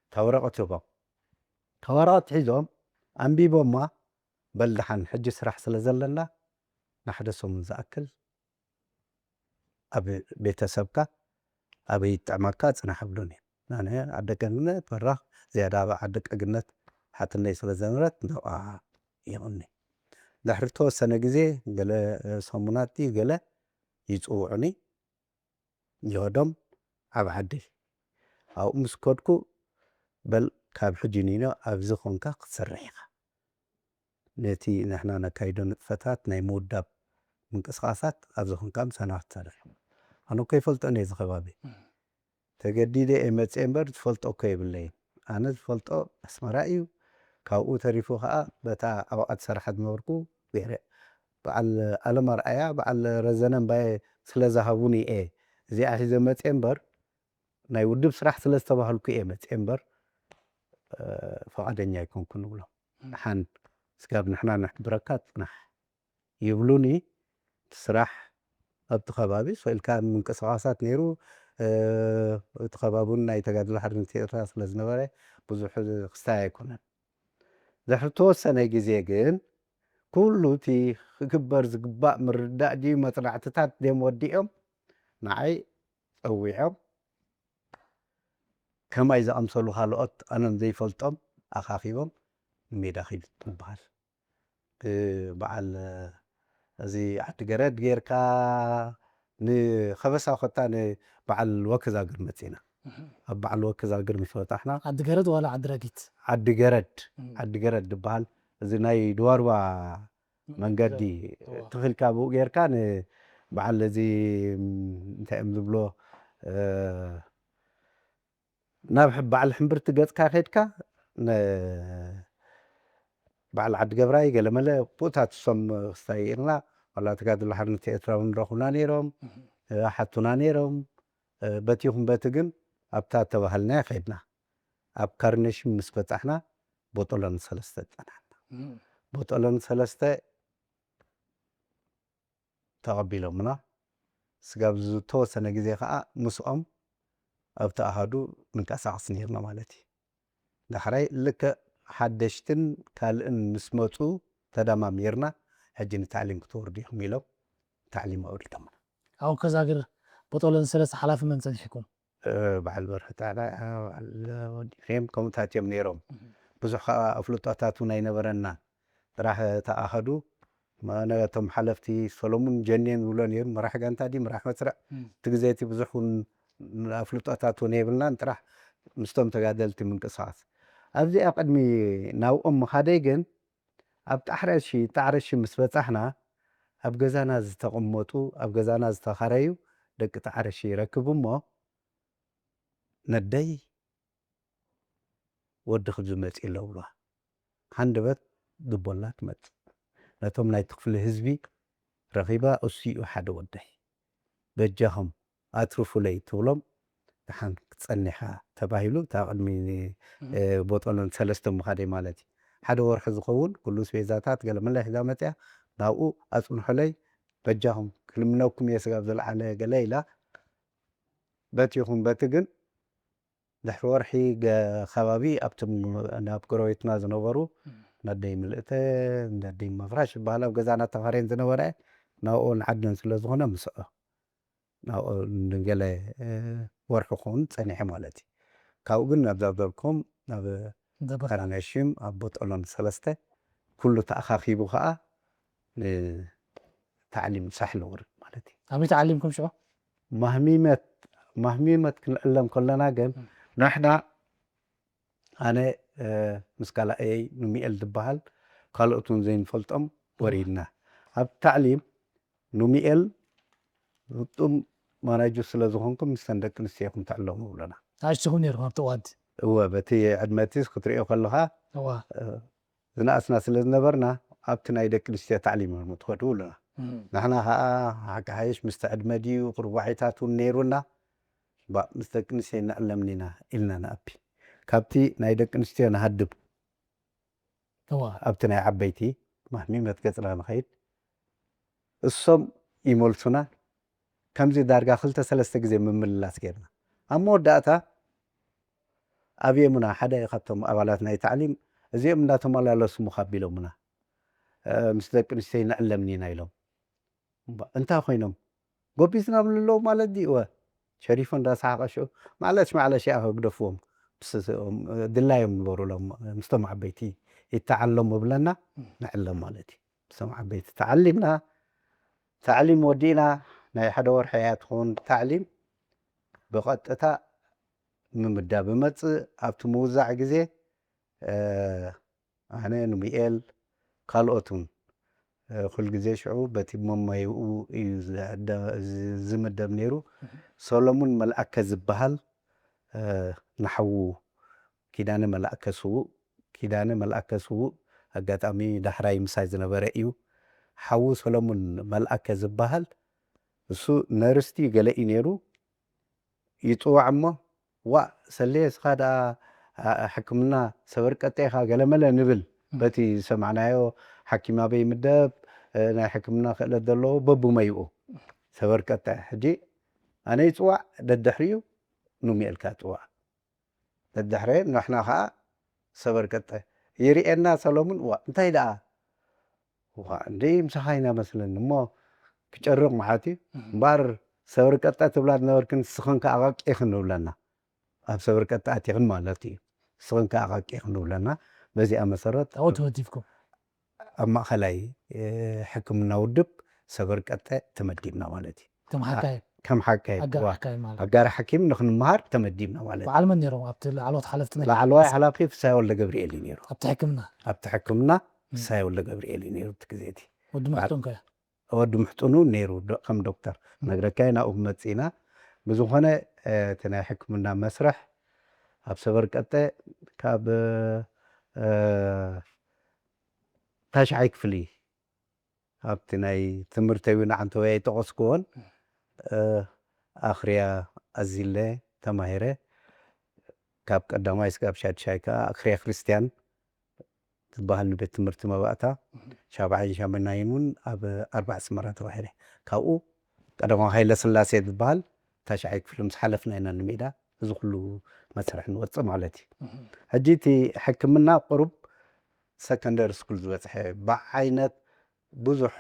እታ ወረቐት ህቦም እታ ወረቐት ሒዞም ኣንቢቦማ በል ደሓን ሕጂ ስራሕ ስለ ዘለና ንሓደ ሰሙን ዝኣክል ኣብ ቤተሰብካ ኣበይ ይጥዕመካ ጽናሕ ይብሉኒ ኣነ ዓደ ገነት በራኽ ዝያዳ ኣብ ዓዲ ቀግነት ሓትነይ ስለ ዘንብረት ናብኣ ይቕኒ ድሕሪ ተወሰነ ግዜ ገለ ሰሙናት ድዩ ገለ ይጽውዑኒ ይወዶም ኣብ ዓዲ ኣብኡ ምስ ከድኩ በል ካብ ሕጂ ንኢኖ ኣብዚ ኮንካ ክትሰርሕ ኢኻ ነቲ ንሕና ነካይዶ ንጥፈታት ናይ ምውዳብ ምንቅስቃሳት ኣብዚ ኮንካ ምሳና ክትሰርሕ ኣነ እኮ ይፈልጦ ነዚ ከባቢ ተገዲደ እየ መፅየ እምበር ዝፈልጦ እኮ የብለይን ኣነ ዝፈልጦ ኣስመራ እዩ ካብኡ ተሪፉ ከዓ በታ ኣብኣ ትሰርሓ ዝነበርኩ ገይረ በዓል ኣለም ኣርኣያ በዓል ረዘነ እምባየ ስለ ዝሃቡኒ እየ እዚኣ ሒዘ መፅየ እምበር ናይ ውድብ ስራሕ ስለ ዝተባህልኩ እየ መፅየ እምበር ፈቓደኛ ኣይኮንኩን ንብሎም ሓን ስጋብ ንሕና ነሕብረካ ፅናሕ ይብሉኒ እቲ ስራሕ ኣብቲ ከባቢ ስኢልካ ምንቅስቃሳት ነይሩ እቲ ከባቢ እውን ናይ ተጋድሎ ሓርነት ኤርትራ ስለ ዝነበረ ብዙሕ ክስታይ ኣይኮነን ድሕሪ ተወሰነ ግዜ ግን ኩሉ እቲ ክግበር ዝግባእ ምርዳእ ድዩ መፅናዕትታት ድዮም ወዲኦም ንዓይ ፀዊዖም ከማይ ዝኣምሰሉ ካልኦት ኣነም ዘይፈልጦም ኣኻኺቦም ንሜዳ ኺዱ ትበሃል በዓል እዚ ዓዲ ገረድ ጌርካ ንኸበሳ ኮታ ንበዓል ወክዛግር መፂና ኣብ በዓል ወክዛግር ምስ በፃሕና ዓዲ ገረድ ዋላ ዓዲ ረጊት ዓዲ ገረድ ዓዲ ገረድ ዝበሃል እዚ ናይ ድዋርባ መንገዲ ትኽልካ ብኡ ጌርካ ንበዓል እዚ እንታይ እዮም ዝብሎ ናብ ሕ- በዓል ሕምብርቲ ገጽካ ከድካ ነ- በዓል ዓዲ ገብራይ ገለመለ ቦታት እሶም ክስታይ ኢልና ዋላ ተጋድሎ ሓርነት ኤርትራ እውን ረኹና ነይሮም፣ ሓቱና ነይሮም። በቲኹም በቲ ግን ኣብታ ተባህልና ከድና። ኣብ ካርነሽም ምስ በጻሕና ቦጦሎን ሰለስተ ጸናሕና። ቦጦሎን ሰለስተ ተቐቢሎምና። ስጋብ ዝተወሰነ ግዜ ከዓ ምስኦም ኣብቲ ኣሃዱ ንንቀሳቐስ ነይርና ማለት እዩ። ዳሕራይ ልክዕ ሓደሽትን ካልእን ምስ መፁ ተደማሚርና ሕጂ ንታዕሊም ክትወርዱ ኢኹም ኢሎም ታዕሊም ኣውሪዶምና። ኣብኡ ከዛግር ቦጦሎን ሰለስተ ሓላፊ መን ፀኒሕኩም? በዓል በርሀ ጣዕላ በዓል ወዲ ፍሬም ከምኡታት እዮም ነይሮም። ብዙሕ ከዓ ኣፍልጦታት እውን ኣይነበረና። ጥራሕ ተኣኸዱ ነቶም ሓለፍቲ ሰሎሙን ጀኔን ዝብሎ ነይሩ። መራሕ ጋንታ ድዩ መራሕ መስርዕ እቲ ግዜ እቲ ብዙሕ እውን ኣፍልጦታት እውን የብልናን። ጥራሕ ምስቶም ተጋደልቲ ምንቅስቃስ ኣብዚኣ ቅድሚ ናብኦም ምኻደይ ግን ኣብ ጣሕረሺ ጣዕረሺ ምስ በፃሕና ኣብ ገዛና ዝተቐመጡ ኣብ ገዛና ዝተኻረዩ ደቂ ጣዕረሺ ይረክብ እሞ ነደይ ወድኺ ዝመፅእ ኣሎ ብልዋ። ሃንደበት ድቦላ ትመፅእ። ነቶም ናይቲ ክፍሊ ህዝቢ ረኺባ እሱ እዩ ሓደ ወደይ። በጃኹም ኣትርፉለይ ትብሎም። ደሓን ክትፀኒኻ ተባሂሉ እታ ቅድሚ ቦጦሎን ሰለስተ ምኻደይ ማለት እዩ። ሓደ ወርሒ ዝኸውን ኩሉ ስቤዛታት ገለመለ ሒዛ መፅያ ናብኡ ኣፅንሑለይ። በጃኹም ክልምነኩም እየ ስጋብ ዝለዓለ ገለ ኢላ በቲ ይኹን በቲ ግን ድሕሪ ወርሒ ከባቢ ኣብቶም ናብ ጎረቤትና ዝነበሩ ነደይ ምልእተ ነደይ መፍራሽ ዝበሃል ኣብ ገዛና ተኻርየን ዝነበረ ናብኦ ንዓደን ስለ ዝኾነ ምስኦ ናብኦ ንገለ ወርሒ ክኸውን ፀኒሐ ማለት እዩ። ካብኡ ግን ናብዛ ዝበልኩም ናብ ካርነሽም ኣብ ቦጦሎን ሰለስተ ኩሉ ተኣኻኺቡ ከዓ ንታዕሊም ሳሕል ወርድ ማለት እዩ። ኣበይ ተዓሊምኩም ሽዑ? ማህሚመት ማህሚመት ክንዕለም ከለና ግን ንሕና ኣነ ምስ ካልኣየይ ኑሚኤል ዝበሃል ካልኦት እውን ዘይንፈልጦም ወሪድና ኣብ ታዕሊም ኑሚኤል ግጡም ማናጁ ስለ ዝኾንኩም ምስተን ደቂ ኣንስትዮ ኢኹም ትዕለሙ ብለና። ንኣሽትኹም ነይርኩም ኣብቲ እዋን እቲ? እወ በቲ ዕድመ እቲ ክትሪኦ ከለኻ ዝነኣስና ስለ ዝነበርና ኣብቲ ናይ ደቂ ኣንስትዮ ታዕሊም እዮም ትኸዱ ብለና። ንሕና ከዓ ሓቂ ሓይሽ ምስቲ ዕድመ ድዩ ቁርባሒታት እውን ነይሩና ምስ ደቂ ኣንስትዮ ንዕለምኒና ኢልና ንኣቢ ካብቲ ናይ ደቂ ኣንስትዮ ንሃድም ኣብቲ ናይ ዓበይቲ ማህሚመት ገፅና ንኸይድ እሶም ይመልሱና። ከምዚ ዳርጋ ክልተ ሰለስተ ግዜ ምምልላስ ጌርና ኣብ መወዳእታ ኣብየሙና ሓደ ካብቶም ኣባላት ናይ ታዕሊም እዚኦም እንዳተመላለሱ ምኻብ ኢሎምና ምስ ደቂ ኣንስትዮ ንዕለምኒና ኢሎም እንታይ ኮይኖም ጎቢዝና ብልለው ማለት ድዩ እወ ሸሪፎ እንዳሰሓቐ ሽዑ ማዕለሽ ማዕለሽ እያ ከግደፍዎም ድላዮም ንበሩሎም ምስቶም ዓበይቲ ይተዓለሙ ብለና ንዕለም ማለት እዩ ምስቶም ዓበይቲ ተዓሊምና ታዕሊም ወዲእና ናይ ሓደ ወርሒ እያ ትኸውን ታዕሊም ብቐጥታ ምምዳብ ይመፅእ ኣብቲ ምውዛዕ ግዜ ኣነ ኑሚኤል ካልኦት እውን ኩል ግዜ ሽዑ በቲ መመይኡ እዩ ዝምደብ ነይሩ። ሰሎሙን መልኣከ ዝበሃል ንሓዉ ኪዳነ መልኣከ ስዉእ ኪዳነ መልኣከ ስዉእ ኣጋጣሚ ዳሕራይ ምሳይ ዝነበረ እዩ። ሓዉ ሰሎሙን መልኣከ ዝበሃል እሱ ነርስ ድዩ ገለ እዩ ነይሩ ይፅዋዕ እሞ ዋእ ሰሌ እስኻ ደኣ ሕክምና ሰበርቀጤ ኢኻ ገለመለ ንብል በቲ ዝሰማዕናዮ ሓኪም ኣበይ ምደብ ናይ ሕክምና ክእለት ዘለዎ በብመይኡ ሰበርቀጠ ሕጂ ኣነ ይፅዋዕ ደድሕሪኡ ኑሚኤልካ ፅዋዕ ደድሕረ ንሕና ከዓ ሰበርቀጠ ይርኤና ሰሎሙን ዋ እንታይ ደኣ ዋ እንደ ምሳኻ ኢና መስለኒ እሞ ክጨርቕ መዓት እዩ እምበር ሰበርቀጠ ትብላ ዝነበርክን ንስኽን ከዓ ኣቐቂኽን ንብለና ኣብ ሰበርቀጠ ኣቲኽን ማለት እዩ ንስኽን ከዓ ኣቐቂኽን ንብለና በዚኣ መሰረት ኣብኡ ተወዲፍኩም ኣብ ማእኸላይ ሕክምና ውድብ ሰበርቀጠ ተመዲብና ማለት እዩ ከም ሓካይ ከም ሓካይ ኣጋር ሓካይ ማለት ኣጋር ሓኪም ንክንመሃር ተመዲብና ማለት እዩ በዓል መን ነይሮም ኣብቲ ላዕለዎት ሓለፍቲ ናይ ላዕለዋይ ሓላፊ ፍሳይ ወልደ ገብርኤል እዩ ነይሩ ኣብቲ ሕክምና ኣብቲ ሕክምና ፍሳይ ወልደ ገብርኤል እዩ ነይሩ እቲ ግዜ እቲ ወዲ ምሕጡን ከ ወዲ ምሕጡኑ ነይሩ ከም ዶክተር ነግረካ ኢና ኡብ መፂና ብዝኾነ እቲ ናይ ሕክምና መስርሕ ኣብ ሰበርቀጠ ካብ ታሽዓይ ክፍሊ ኣብቲ ናይ ትምህርተይ እውን ዓንተወይ ኣይጠቐስክዎን ኣኽርያ ኣዚለ ተማሂረ። ካብ ቀዳማይ ስጋብ ሻድሻይ ከዓ ኣኽርያ ክርስቲያን ዝበሃል ንቤት ትምህርቲ መባእታ ሻብዓይን ሻመናይን እውን ኣብ ኣርባዕ ኣስመራ ተባሂረ። ካብኡ ቀዳማዊ ሃይለ ስላሴ ዝበሃል ታሽዓይ ክፍሊ ምስ ሓለፍና ኢና ንሜዳ እዚ ኩሉ መስርሕ ንወፅእ ማለት እዩ። ሕጂ እቲ ሕክምና ቅሩብ ሰከንደሪ ስኩል ዝበፅሐ ብዓይነት ብዙሕ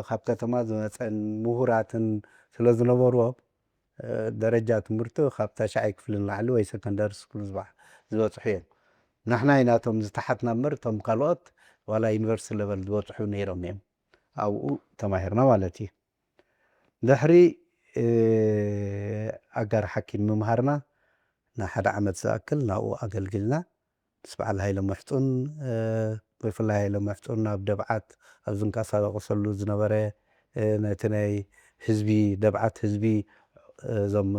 ካብ ከተማ ዝመፀን ምሁራትን ስለ ዝነበርዎ ደረጃ ትምህርቲ ካብ ታሽዓይ ክፍሊ ንላዕሊ ወይ ሰከንደሪ ስኩል ዝበፅሑ እዮም። ንሕና ኢና እቶም ዝተሓትና እምበር እቶም ካልኦት ዋላ ዩኒቨርሲቲ ለቨል ዝበፅሑ ነይሮም እዮም። ኣብኡ ተማሂርና ማለት እዩ። ድሕሪ ኣጋር ሓኪም ምምሃርና ንሓደ ዓመት ዝኣክል ናብኡ ኣገልግልና። ምስ በዓል ሃይለ መሕጹን ብፍላይ ሃይለ መሕጹን ናብ ደብዓት ኣብ ዝንቀሳቀሰሉ ዝነበረ ነቲ ናይ ህዝቢ ደብዓት ህዝቢ እዞም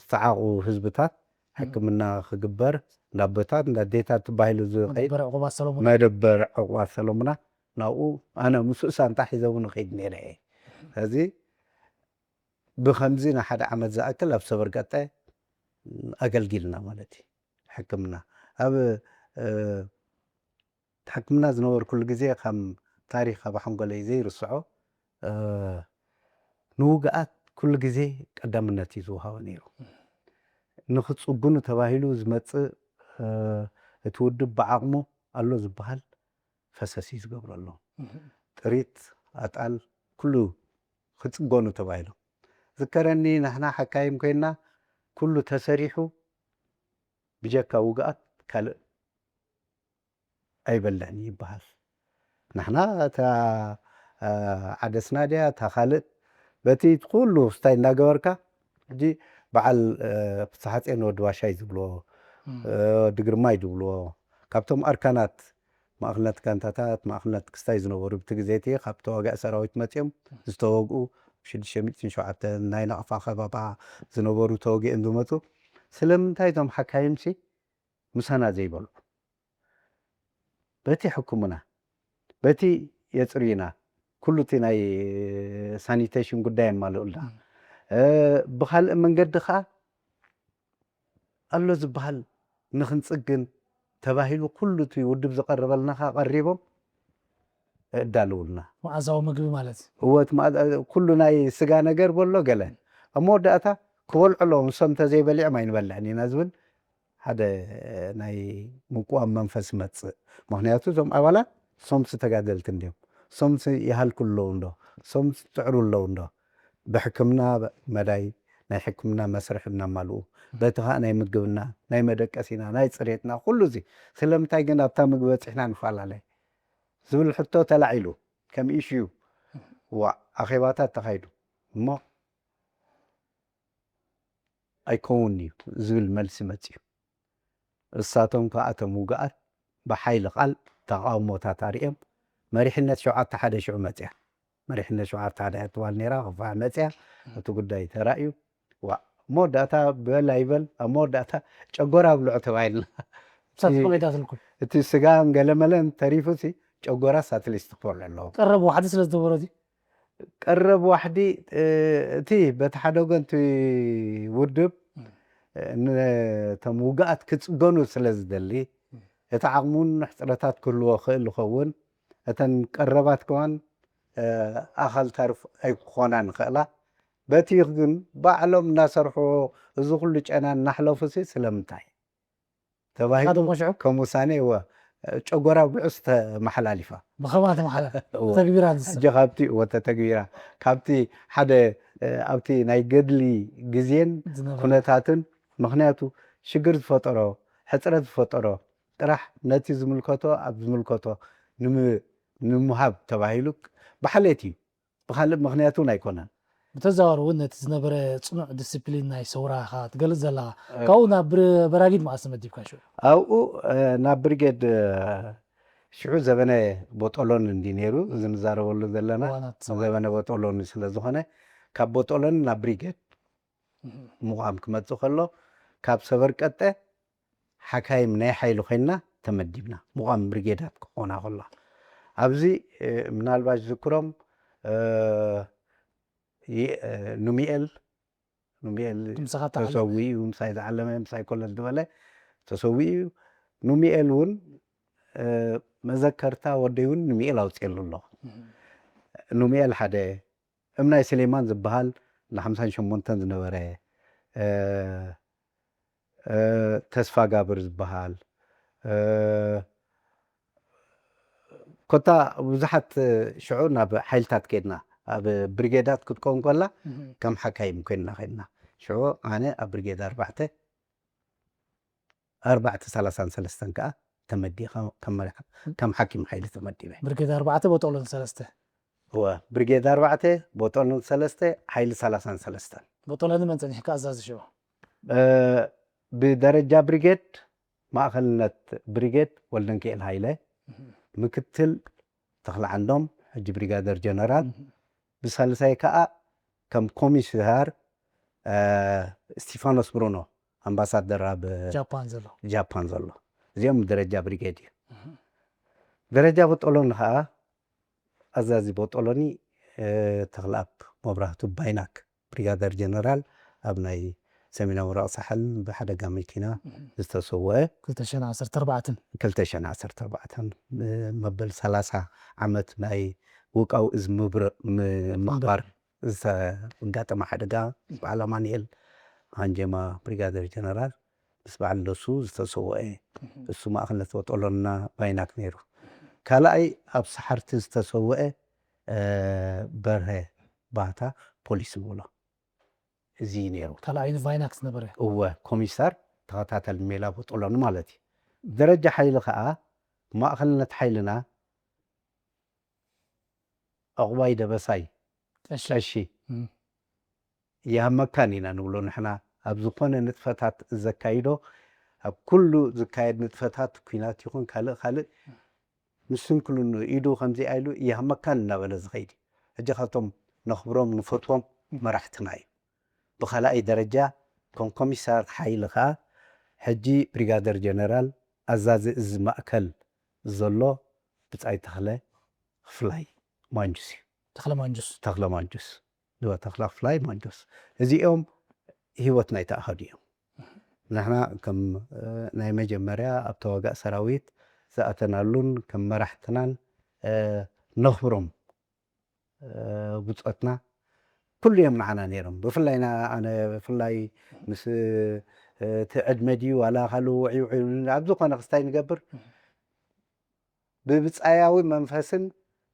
ዝተዓቑ ህዝብታት ሕክምና ክግበር እንዳቦታት እንዳዴታት ተባሂሉ ዝኸይድ መደበር ዕቑባት ሰሎሙና ናብኡ ኣነ ምስኡ ሳንጣ ሒዘ እውን እኸይድ ነይረ እየ። ስለዚ ብኸምዚ ንሓደ ዓመት ዝኣክል ኣብ ሰበርቀጠ ኣገልጊልና ማለት እዩ። ሕክምና ኣብ ሕክምና ዝነበርኩሉ ግዜ ከም ታሪኽ ኣብ ሓንጎለይ ዘይርስዖ ንውግኣት ኩሉ ግዜ ቀዳምነት እዩ ዝወሃቦ ነይሩ። ንክፅጉኑ ተባሂሉ ዝመፅእ እቲ ውድብ ብዓቕሙ ኣሎ ዝበሃል ፈሰስ እዩ ዝገብረሎም። ጥሪት ኣጣል ኩሉ ክፅገኑ ተባሂሎም ዝከረኒ ንሕና ሓካይም ኮይና ኩሉ ተሰሪሑ ብጀካ ውግኣት ካልእ ኣይበልዕን ይበሃል። ንሕና እታ ዓደስና ድያ እታ ካልእ በቲ ኩሉ ስታይ እናገበርካ ሕጂ በዓል ፍስሓ ጽዮን ወዲ ዋሻይ ዝብልዎ ወዲ ግርማይ ዝብልዎ ካብቶም ኣርካናት ማእኸልነት ጋንታታት ማእኸልነት ክስታይ ዝነበሩ ብቲ ግዜ እቲ ካብ ተዋጋኢ ሰራዊት መፂኦም ዝተወግኡ ሽዱሽተ ሚእትን ሸውዓተን ናይ ናቕፋ ከባባ ዝነበሩ ተወጊኦም ዝመፁ ስለምንታይ እዞም ሓካይምሲ ምሳና ዘይበልዑ በቲ ሕክሙና በቲ የፅርዩና ኩሉ እቲ ናይ ሳኒቴሽን ጉዳይ የማልኡልና ብካልእ መንገዲ ከዓ ኣሎ ዝበሃል ንክንፅግን ተባሂሉ ኩሉ እቲ ውድብ ዝቐረበልና ከዓ ቀሪቦም እዳልውልና መዓዛዊ ምግቢ ማለት እወት ኩሉ ናይ ስጋ ነገር በሎ ገለ ኣብ መወዳእታ ክበልዑ ኣለዎም ንሶም እንተዘይበሊዖም ኣይንበልዕን ኢና ዝብል ሓደ ናይ ምቁዋም መንፈስ ይመፅእ። ምክንያቱ እዞም ኣባላት ሶምሲ ተጋደልቲ እንዲዮም። ሶምሲ ይሃልኩ ኣለዉ እንዶ፣ ሶምሲ ጥዕሩ ኣለዉ እንዶ። ብሕክምና መዳይ ናይ ሕክምና መስርሕ እናማልኡ፣ በቲ ከዓ ናይ ምግብና፣ ናይ መደቀሲና፣ ናይ ፅሬትና፣ ኩሉ እዚ። ስለምንታይ ግን ኣብታ ምግቢ በፂሕና ንፈላለ? ዝብል ሕቶ ተላዒሉ ከም ኢሽዩ ዋዕ ኣኼባታት ተኻይዱ እሞ ኣይከውን እዩ ዝብል መልሲ መፅዩ። እሳቶም ከዓ እቶም ውግኣት ብሓይሊ ቃል ተቃውሞታት ኣርእዮም መሪሕነት ሸውዓተ ሓደ ሽዑ መፅያ። መሪሕነት ሸውዓተ ሓደ ትባል ነይራ ክፋዕ መፅያ እቲ ጉዳይ ተራእዩ ዋ መወዳእታ በል ኣይበል ኣብ መወዳእታ ጨጎራ ኣብልዑ ተባሂልና። ንሳትኩም ኣይታትልኩም። እቲ ስጋን ገለመለን ተሪፉ ሲ ጨጎራስ ኣትሊስት ክበልዑ ኣለዎም። ቀረብ ዋሕዲ ስለ ዝነበሮ ድዩ? ቀረብ ዋሕዲ እቲ በቲ ሓደ ወገን እቲ ውድብ ነቶም ውግኣት ክፅገኑ ስለ ዝደሊ እቲ ዓቕሙን ሕፅረታት ክህልዎ ክእል ይኸውን። እተን ቀረባት ከዋን ኣኻል ታርፍ ኣይክኾና ንኽእላ። በቲ ግን ባዕሎም እናሰርሑ እዚ ኩሉ ጨና እናሕለፉ ሲ ስለምንታይ? ተባሂሉ ከም ውሳኔ እወ ጨጎራ ብዑስ ተመሓላሊፋ። ብኸማ ተመሓላሊፋ ተግቢራ ንሳ። ሕጂ ካብቲ እወ ተተግቢራ ካብቲ ሓደ ኣብቲ ናይ ገድሊ ግዜን ኩነታትን ምክንያቱ ሽግር ዝፈጠሮ ሕፅረት ዝፈጠሮ ጥራሕ ነቲ ዝምልከቶ ኣብ ዝምልከቶ ንምሃብ ተባሂሉ ብሓልየት እዩ። ብኻልእ ምኽንያት እውን ኣይኮነን። ብተዘዋዋሪ እውን ነቲ ዝነበረ ፅኑዕ ዲስፕሊን ናይ ሰውራ ኢኻ ትገልፅ ዘለኻ። ካብኡ ናብ በራጊድ መዓስ ተመዲብካ ሽዑ? ኣብኡ ናብ ብሪጌድ ሽዑ ዘበነ ቦጦሎኒ እንዲ ነይሩ እዚ ንዛረበሉ ዘለና ዘበነ ቦጦሎኒ ስለ ዝኾነ ካብ ቦጦሎኒ ናብ ብሪጌድ ምቋም ክመፅእ ከሎ ካብ ሰበርቀጠ ሓካይም ናይ ሓይሊ ኮይንና ተመዲብና፣ ምቋም ብርጌዳት ክኾና ከሎ። ኣብዚ፣ እ፣ ምናልባት ዝክሮም፣ እ፣ ይ-፣ እ፣ ኑሚኤል፣ ኑሚኤል እቲ ምሳኻ እተዓለመ? ተሰዊኡ፣ ምሳይ ዝዓለመ፣ ምሳይ ኮለል ዝበለ ተሰዊኡ እዩ። ኑሚኤል እውን፣ እ፣ መዘከርታ ወደይ እውን ኑሚኤል ኣውፅኤሉ ኣሎ። እህ። ኑሚኤል ሓደ፣ እምናይ ስሌማን ዝበሃል ንሓምሳን ሸሞንተን ዝነበረ፣ እ፣ እ፣ ተስፋ ጋብር ዝበሃል፣ እ፣ ኮታ ብዙሓት፣ ሽዑ ናብ ሓይልታት ከድና፣ ኣብ ብሪጌዳት ክትከውን ከላ እህ። ከም ሓካይም ኮይንና ከድና። ሽዑ ኣነ ኣብ ብሪጌድ ኣርባዕተ፣ ኣርባዕተ ሰላሳን ሰለስተን ከኣ ተመዲኻ ከም መሪሕ-፣ ከም ሓኪም ሓይሊ ተመዲበ። ብርጌድ ኣርባዕተ ቦጦሎን ሰለስተ። እወ፣ ብርጌድ ኣርባዕተ ቦጦሎን ሰለስተ፣ ሓይሊ ሰላሳን ሰለስተን። ቦጦሎኒ መን ጸኒሕካ ኣዛዚ ሽዑ? እ፣ ብደረጃ ብሪጌድ፣ ማእኸልነት ብሪጌድ ወልደንኪኤል ሃይለ፣ እህ። ምክትል ተኽለ ዓንዶም፣ ሕጂ ብሪጋደር ጀነራል፣ እህ። ብሳልሳይ ከኣ ከም ኮሚሳር፣ እ፣ ስቲፋኖስ ብሩኖ፣ ኣምባሳደር ኣብ ጃፓን ዘሎ። ጃፓን ዘሎ። እዚኦም ብደረጃ ብሪጌድ እዩ። እህ። ደረጃ ቦጦሎኒ ከኣ ኣዛዚ ቦጦሎኒ፣ እ፣ ተኽለኣብ መብራህቱ ባይናክ፣ ብሪጋደር ጀነራል፣ ኣብ ናይ ሰሜናዊ ምብራቕ ሳሕል ብሓደጋ መኪና እህ። ዝተሰወአ። ክልተ ሽሕን ዓሰርተ ኣርባዕተን። ክልተ ሽሕን ዓሰርተ ኣርባዕተን፣ እ፣ መበል ሰላሳ ዓመት ናይ ውቃው እዝ ምብር-፣ ም-፣ ምኽባር ዝተጋጠመ ሓደጋ፣ በዓል ኣማኑኤል ሃንጀማ፣ ብሪጋደር ጀነራል፣ ምስ በዓል ለሱ ዝተሰወአ፣ እህ። እሱ ማእኸልነት ቦጦሎንና ባይናክ ነይሩ። ካልኣይ ኣብ ሰሓርቲ ዝተሰወአ፣ እ፣ በርሀ ባህታ፣ ፖሊስ ንብሎ። እዚ እዩ ነይሩ። ካልኣይ ንቫይናክ ዝነበረ። እወ፣ ኮሚሳር ተኸታተል ሜላ ቦጦሎኒ ማለት እዩ። ደረጃ ሓይሊ ከኣ ማእኸልነት ሓይልና ዕቑባይ ደበሳይ ቀሺ። ቀሺ። እም። ይሃመካን ኢና ንብሎ ንሕና። ኣብ ዝኾነ ንጥፈታት ዘካይዶ፣ ኣብ ኩሉ ዝካየድ ንጥፈታት፣ ኲናት ይኹን ካልእ ካልእ፣ ምስንክልኑ ኢዱ ከምዚኣ ኢሉ ይሃመካን እናበለ ዝኸይድ እዩ። ሕጂ ካብቶም ነኽብሮም ንፈትዎም መራሕትና እዩ። ብኻልኣይ ደረጃ ከም ኮሚሳር ሓይሊ ኸኣ፣ ሕጂ ብሪጋደር ጀነራል ኣዛዚ እዚ ማእከል ዘሎ ብጻይ ተኽለ ክፍላይ ማንጁስ እዩ። ተኽለ ማንጁስ። ተኽለ ማንጁስ። እወ፣ ተኽለ ክፍላይ ማንጁስ። እዚኦም ህይወት ናይ ተኣኸዱ እዮም። ንሕና ከም፣ እ፣ ናይ መጀመርያ ኣብ ተዋጋእ ሰራዊት ዝኣተናሉን ከም መራሕትናን፣ እ፣ ነኽብሮም፣ እ፣ ብጾትና ኩሉ እዮም ንዓና ነይሮም። ብፍላይ ና-፣ ኣነ ብፍላይ ምስ፣ እ፣ እቲ ዕድመ ድዩ ዋላ ካልእ ውዕይ ውዕይ ኣብ ዝኾነ ክስታይ ንገብር፣ ብብጻያዊ መንፈስን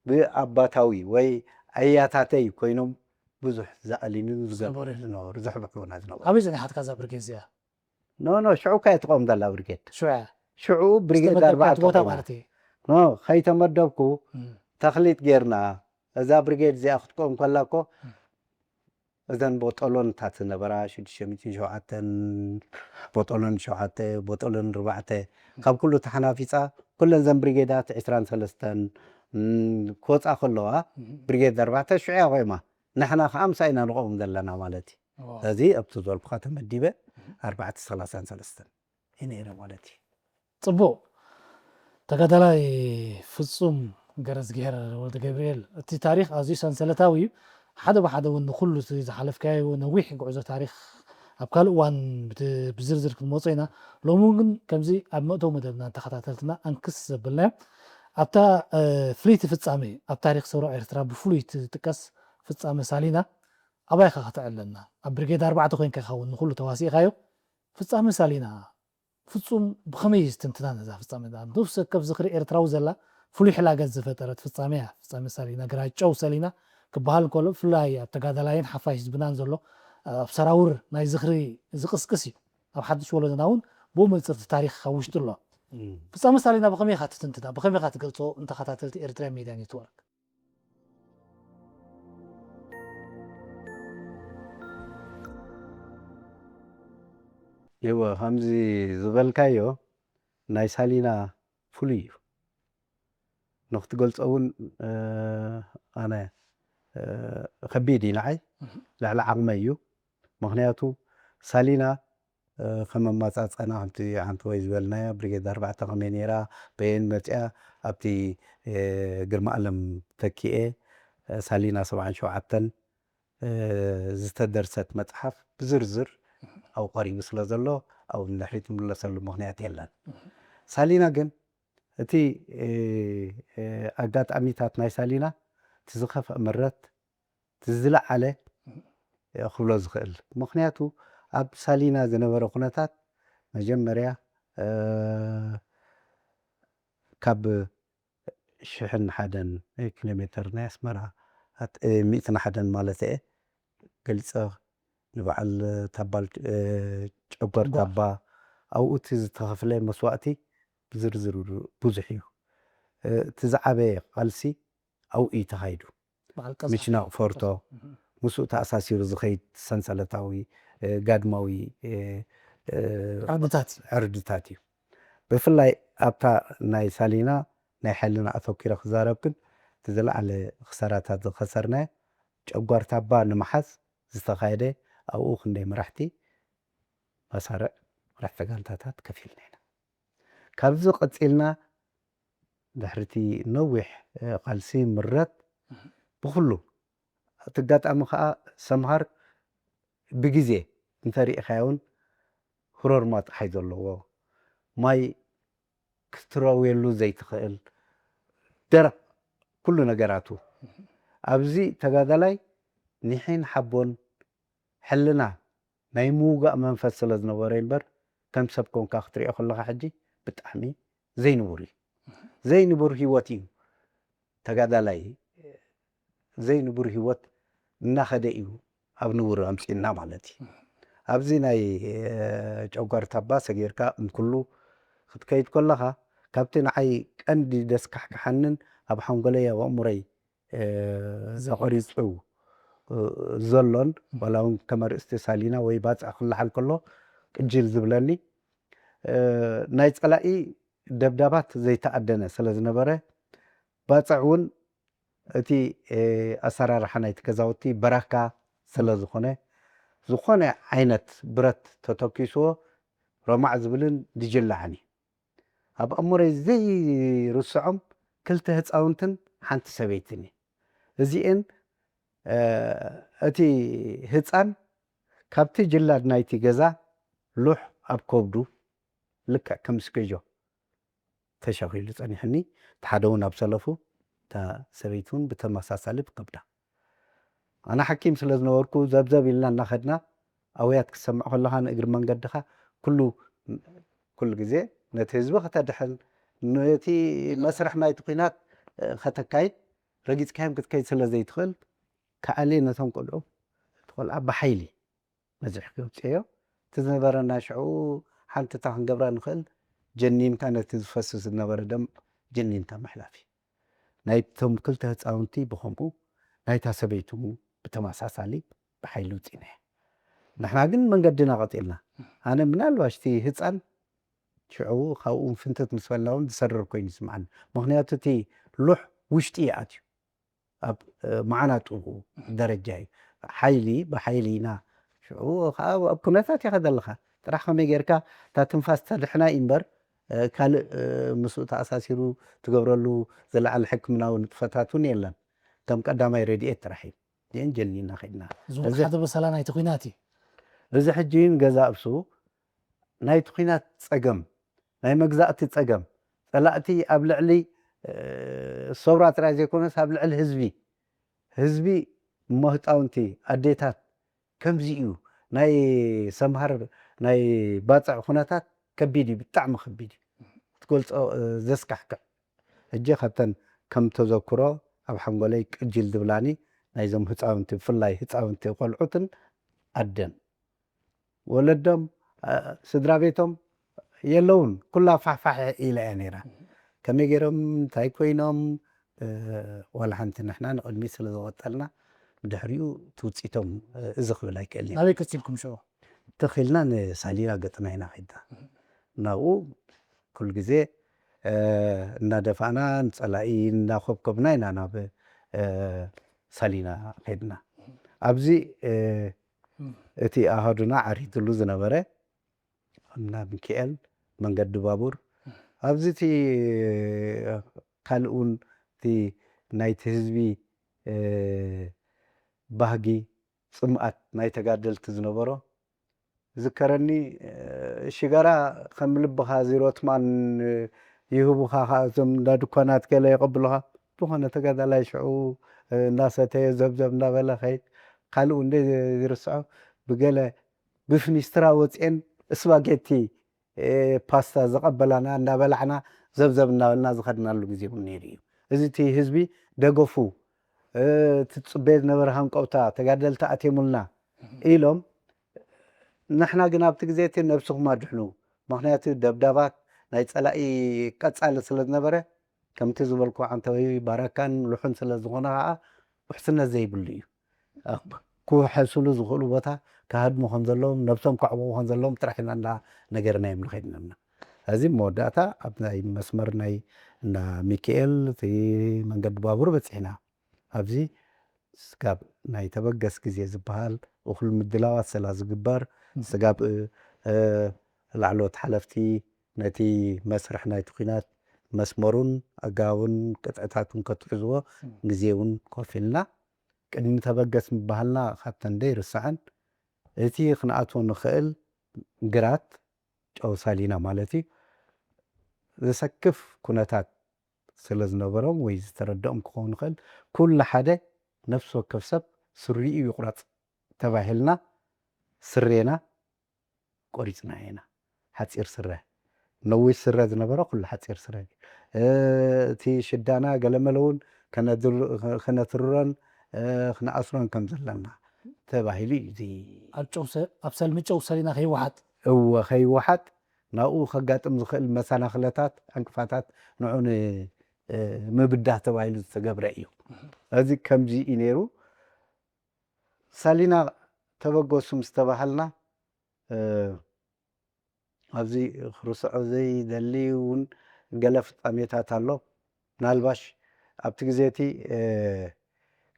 ብኣባታዊ ወይ ኣያታተይ ኮይኖም ብዙሕ ዘኣሊኑን ዝገ-፣ ዝነበሩ። ዝነበሩ፣ ዝሕብሕቡና ዝነበሩ። ኣበይ ጸኒሓትካ እዛ ብርጌድ እዚኣ? ኖ፣ ኖ፣ ሽዑ እኳ እያ ትቆም ዘላ ብርጌድ። ሽዑ እያ? ሽዑ ብርጌድ ዝተመደብካት ኣርባዕተ ቦታ ቆማ። ማለት እዩ። ኖ፣ ከይተመደብኩ እም። ተኽሊት ጌርና። እዛ ብርጌድ እዚኣ ክትቆም ከላ እኮ እም። እዘን ቦጦሎንታት ዝነበራ ሽዱሽተ ሚእትን ሸውዓተን፣ ቦጦሎን ሸውዓተ፣ ቦጦሎን ኣርባዕተ፣ ካብ ኩሉ ተሓናፊጻ ኩለን እዘን ብሪጌዳት ዕስራን ሰለስተን፣ እም፣ ክወጻ ከለዋ፣ እም። ብሪጌድ ኣርባዕተ ሽዑ እያ ቆይማ። ንሕና ከኣ ምሳ ኢና ንቆም ዘለና ማለት እዩ። ዋው። ስለዚ ኣብቲ ዝበልኩኻ ተመዲበ፣ እም። ኣርባዕተ ሰላሳን ሰለስተን እዩ ነይረ ማለት እዩ። ጽቡቕ። ተጋዳላይ ፍጹም ገረዝግሄር ወልደ ገብርኤል፣ እቲ ታሪኽ ኣዝዩ ሰንሰለታዊ እዩ። ሓደ ብሓደ እውን ንኹሉ እቲ ዝሓለፍካዮ ነዊሕ ጉዕዞ ታሪኽ ኣብ ካልእ እዋን ብት-፣ ብዝርዝር ክንመጾ ኢና። ሎሚ እውን ግን ከምዚ ኣብ መእተዊ መደብና ተኸታተልትና ኣንክስ ዘበልናዮ፣ ኣብታ፣ እ፣ ፍልይቲ ፍጻመ ኣብ ታሪኽ ሰውራ ኤርትራ ብፍሉይ ትጥቀስ ፍጻመ ሳሊና ኣባይኻ ከተዕለና? ኣብ ብርጌድ ኣርባዕተ ኮይንካ ይኸውን ንኹሉ ተዋሲእካዮ። ፍጻመ ሳሊና ፍጹም ብኸመይ እዩ ዝትንትና ነዛ ፍጻመ? ደኣ ነፍሲ ወከፍ ዝኽሪ ኤርትራዊ ዘላ ፍሉይ ሕላገት ዝፈጠረት ፍጻመ እያ። ፍጻመ ሳሊና ግራጨው ሰሊና ክበሃል እንከሎ፣ ብፍላይ ኣብ ተጋዳላይን ሓፋሽ ህዝብናን ዘሎ፣ ኣብ ሰራውር ናይ ዝኽሪ ዝቕስቅስ እዩ። ኣብ ሓድሽ ወለዶና እውን ብኡ መንጽር እቲ ታሪኽ ካብ ውሽጡ ኣሎ። እም። ፍጻመ ሳሊና ብኸመይ ኢኻ ትትንትና? ብኸመይ ኢኻ ትገልጾ? ንተኸታተልቲ ኤርትራ ሚድያ ኔትወርክ። እወ፣ ከምዚ ዝበልካዮ ናይ ሳሊና ፍሉይ እዩ። ንክትገልጾ እውን፣ እ፣ ኣነ፣ እ፣ ከቢድ እዩ ንዓይ፣ እህ። ልዕሊ ዓቕመይ እዩ። ምኽንያቱ ሳሊና ከም ኣማፃፀና ከምቲ ሓንቲ ወይ ዝበልናዮ ብሪጌድ ኣርባዕተ ከመይ ነይራ፣ በየን መፅያ ኣብቲ ግርማ ኣለም ተኪኤ ሳሊና ሰብዓን ሸውዓተን ዝተደርሰት መፅሓፍ ብዝርዝር ኣብኡ ቀሪቡ ስለ ዘሎ ኣብኡ ንድሕሪት ንምለሰሉ ምኽንያት የለን። ሳሊና ግን እቲ ኣጋጣሚታት ናይ ሳሊና እቲ ዝኸፍአ ምረት እቲ ዝለዓለ ክብሎ ዝኽእል። ምኽንያቱ ኣብ ሳሊና ዝነበረ ኩነታት መጀመርያ ካብ ሽሕን ሓደን ኪሎ ሜትር ናይ ኣስመራ ሚእትን ሓደን ማለት እየ ገሊፀ ንበዓል ታባል ጨጓር ታባ ኣብኡ እቲ ዝተኸፍለ መስዋእቲ ብዝርዝር ብዙሕ እዩ። እቲ ዝዓበየ ቃልሲ ኣብኡ እዩ ተኻይዱ። ምሽናቕ ፎርቶ ምስኡ ተኣሳሲሩ ዝኸይድ ሰንሰለታዊ ጋድማዊ ዕርድታት እዩ። ዕርድታት እዩ። ብፍላይ ኣብታ ናይ ሳሊና ናይ ሓይልና ኣተኪረ ክዛረብ ግን እቲ ዝለዓለ ክሳራታት ዝኸሰርናዮ ጨጓር ታባ ንምሓዝ ዝተኻየደ ኣብኡ ክንደይ መራሕቲ መሳርዕ መራሕቲ ጋንታታት ከፊልና ኢና። ካብዚ ቀፂልና ድሕርቲ ነዊሕ ቃልሲ ምረት ብኩሉ እቲ ኣጋጣሚ ከዓ ሰምሃር ብግዜ እንተሪኢኻዮ እውን ህሮርማ ፀሓይ ዘለዎ ማይ ክትረውየሉ ዘይትኽእል ደረቕ ኩሉ ነገራቱ ኣብዚ ተጋዳላይ ኒሒን ሓቦን ሕልና ናይ ምውጋእ መንፈስ ስለ ዝነበሮ እምበር ከም ሰብ ኮንካ ክትሪኦ ከለኻ ሕጂ ብጣዕሚ ዘይንቡር እዩ። ዘይንቡር ህይወት እዩ። ተጋዳላይ ዘይንቡር ህይወት እናኸደ እዩ ኣብ ንቡር ኣምፂኡና ማለት እዩ። ኣብዚ ናይ ጨጓር ታባ ሰጊርካ እንኩሉ ክትከይድ ከለኻ ካብቲ ንዓይ ቀንዲ ደስካሕክሓንን ኣብ ሓንጎለይ ኣብ ኣእምሮይ ተቐሪፁ ዘሎን ዋላ እውን ከም ኣርእስቲ ሳሊና ወይ ባፅዕ ክለዓል ከሎ ቅጅል ዝብለኒ ናይ ፀላኢ ደብዳባት ዘይተኣደነ ስለ ዝነበረ ባፅዕ እውን እቲ ኣሰራርሓ ናይቲ ገዛውቲ በራካ ስለ ዝኾነ ዝኾነ ዓይነት ብረት ተተኪስዎ ረማዕ ዝብልን ድጅላዕን እዩ። ኣብ ኣእምሮይ ዘይርስዖም ክልተ ህፃውንትን ሓንቲ ሰበይትን እዩ። እዚኤን እቲ ህፃን ካብቲ ጅላድ ናይቲ ገዛ ሉሕ ኣብ ከብዱ ልክዕ ከም ስኬጆ ተሸኺሉ ፀኒሕኒ። እቲ ሓደ እውን ኣብ ሰለፉ እታ ሰበይቲ እውን ብተመሳሳሊ ብከብዳ ኣነ ሓኪም ስለ ዝነበርኩ ዘብዘብ ኢልና እናኸድና ኣውያት ክትሰምዕ ከለኻ ንእግሪ መንገድኻ ኩሉ ኩሉ ግዜ ነቲ ህዝቢ ከተድሕን ነቲ መስርሕ ናይቲ ኩናት ከተካይድ ረጊፅካዮም ክትከይድ ስለ ዘይትኽእል ከኣልየ ነቶም ቆልዑ እቲ ቆልዓ ብሓይሊ መዚሕ ክውፅዮ እቲ ዝነበረና ሽዑ ሓንቲ እታ ክንገብራ ንኽእል ጀኒንካ ነቲ ዝፈስስ ዝነበረ ደም ጀኒንካ ምሕላፍ እዩ። ናይቶም ክልተ ህፃውንቲ ብኸምኡ ናይታ ሰበይቱ ብተመሳሳሊ ብሓይሊ ውፂና እያ። ንሕና ግን መንገድና ቀፂልና። ኣነ ምናልባሽ እቲ ህፃን ሽዑ ካብኡ ፍንትት ምስ በልና እውን ዝሰርር ኮይኑ ይስምዓኒ። ምክንያቱ እቲ ሉሕ ውሽጢ ይኣትዩ ኣብ መዓናጡ ደረጃ እዩ። ሓይሊ ብሓይሊ ኢና ሽዑ ከዓ ኣብ ኩነታት ኢኻ ዘለኻ ጥራሕ ከመይ ጌርካ እታ ትንፋስ ተድሕና እዩ እምበር ካልእ ምስኡ ተኣሳሲሩ ትገብረሉ ዝለዓለ ሕክምናዊ ንጥፈታት እውን የለን። ከም ቀዳማይ ረድኤት ጥራሕ እዩ። ን ጀኒና ኸድና ዝወሓተ በሰላ ናይቲ ኩናት እዩ። እዚ ሕጂ ገዛ እብሱ ናይቲ ኩናት ፀገም ናይ መግዛእቲ ፀገም ፀላእቲ ኣብ ልዕሊ ሰውራ ጥራይ ዘይኮነስ ኣብ ልዕሊ ህዝቢ ህዝቢ እሞ ህፃውንቲ ኣዴታት ከምዚ እዩ ናይ ሰምሃር ናይ ባፅዕ ኩነታት ከቢድ እዩ ብጣዕሚ ከቢድ እዩ ክትገልፆ ዘስካሕክሕ ሕጂ ካብተን ከም ተዘክሮ ኣብ ሓንጎለይ ቅጅል ዝብላኒ ናይዞም ህፃውንቲ ብፍላይ ህፃውንቲ ቆልዑትን ኣደን ወለዶም ስድራ ቤቶም የለውን ኩላ ፋሕፋሕ ኢላ እያ ነይራ ከመይ ገይሮም እንታይ ኮይኖም ዋላ ሓንቲ ንሕና ንቕድሚት ስለ ዝቐጠልና ብድሕሪኡ ትውፅኢቶም እዚ ክብል ኣይክእልን ናበይ ቀፂልኩም ሽዑ ተኺልና ንሳሊና ገጥና ኢና ኸድና ናብኡ ኩሉ ግዜ እናደፋእና ንፀላኢ እናኮብኮብና ኢና ናብ ሳሊና ኸድና ኣብዚ እቲ ኣሃዱና ዓሪትሉ ዝነበረ እና ሚካኤል መንገዲ ባቡር ኣብዚ እቲ ካልእ እውን እቲ ናይቲ ህዝቢ ባህጊ ጽምኣት ናይ ተጋደልቲ ዝነበሮ ዝከረኒ ሽጋራ ከም ልብኻ ዚሮትማን ይህቡኻ። እዞም እንዳ ድኳናት ገለ የቐብሉኻ። ዝኾነ ተጋዳላይ ሽዑ እንዳሰተየ ዘብዘብ እንዳበለ ኸይድ ካልኡ እንደ ዝርስዖ ብገለ ብፍኒስትራ ወፅኤን ስባጌቲ ፓስታ ዝቐበላና እንዳበላዕና ዘብዘብ እናበልና ዝኸድናሉ ግዜ እውን ነይሩ እዩ። እዚ እቲ ህዝቢ ደገፉ እቲ ትፅበየ ዝነበረ ሃንቀውታ ተጋደልቲ ኣትየሙልና ኢሎም ንሕና ግን ኣብቲ ግዜ እቲ ነብስኹም ኣድሕኑ። ምክንያቱ ደብዳባት ናይ ፀላኢ ቀፃሊ ስለ ዝነበረ ከምቲ ዝበልኩ ዓንተወይ ባራካን ልሑን ስለ ዝኾነ ከዓ ውሕስነት ዘይብሉ እዩ። ክውሐስሉ ዝኽእሉ ቦታ ክሃድሙ ከም ዘለዎም ነብሶም ከዕብቑ ከም ዘለዎም ጥራሕ ኢና እንዳ ነገርናዮም ንኸይድ ነና። እዚ መወዳእታ ኣብ ናይ መስመር ናይ እንዳ ሚካኤል እቲ መንገዲ ባቡር በፂሕና ኣብዚ ስጋብ ናይ ተበገስ ግዜ ዝበሃል እኹል ምድላዋት ስላ ዝግበር ስጋብ ላዕለዎት ሓለፍቲ ነቲ መስርሕ ናይቲ ኲናት መስመሩን ኣጋቡን ቅጥዕታቱን ከትሕዝዎ ግዜ እውን ኮፍ ኢልና ቅድሚ ተበገስ ምበሃልና ካብተን ደይርስዐን እቲ ክንኣትዎ ንኽእል ግራት ጨው ሳሊና ማለት እዩ ዘሰክፍ ኩነታት ስለ ዝነበሮም ወይ ዝተረድኦም ክኸውን ይኽእል ኩሉ ሓደ ነፍሲ ወከፍ ሰብ ስሪኡ ይቑረፅ ተባሂልና ስሬና ቆሪፅና ኢና። ሓፂር ስረ ነዊሽ ስረ ዝነበረ ኩሉ ሓፂር ስረ እቲ ሽዳና ገለመለ እውን ከነትርሮን ክንኣስሮን ከም ዘለና ተባሂሉ እዩ። ኣብ ሰልሚ ጨው ሰሊና ከይወሓጥ እወ ከይወሓጥ ናብኡ ከጋጥም ዝኽእል መሰናኽለታት ዕንቅፋታት ንዑ ምብዳህ ተባሂሉ ዝተገብረ እዩ። እዚ ከምዚ እዩ ነይሩ። ሳሊና ተበገሱ ምስ ተባሃልና ኣብዚ ክርስዖ ዘይደሊ እውን ገለ ፍጻሜታት ኣሎ። ምናልባሽ ኣብቲ ግዜ እቲ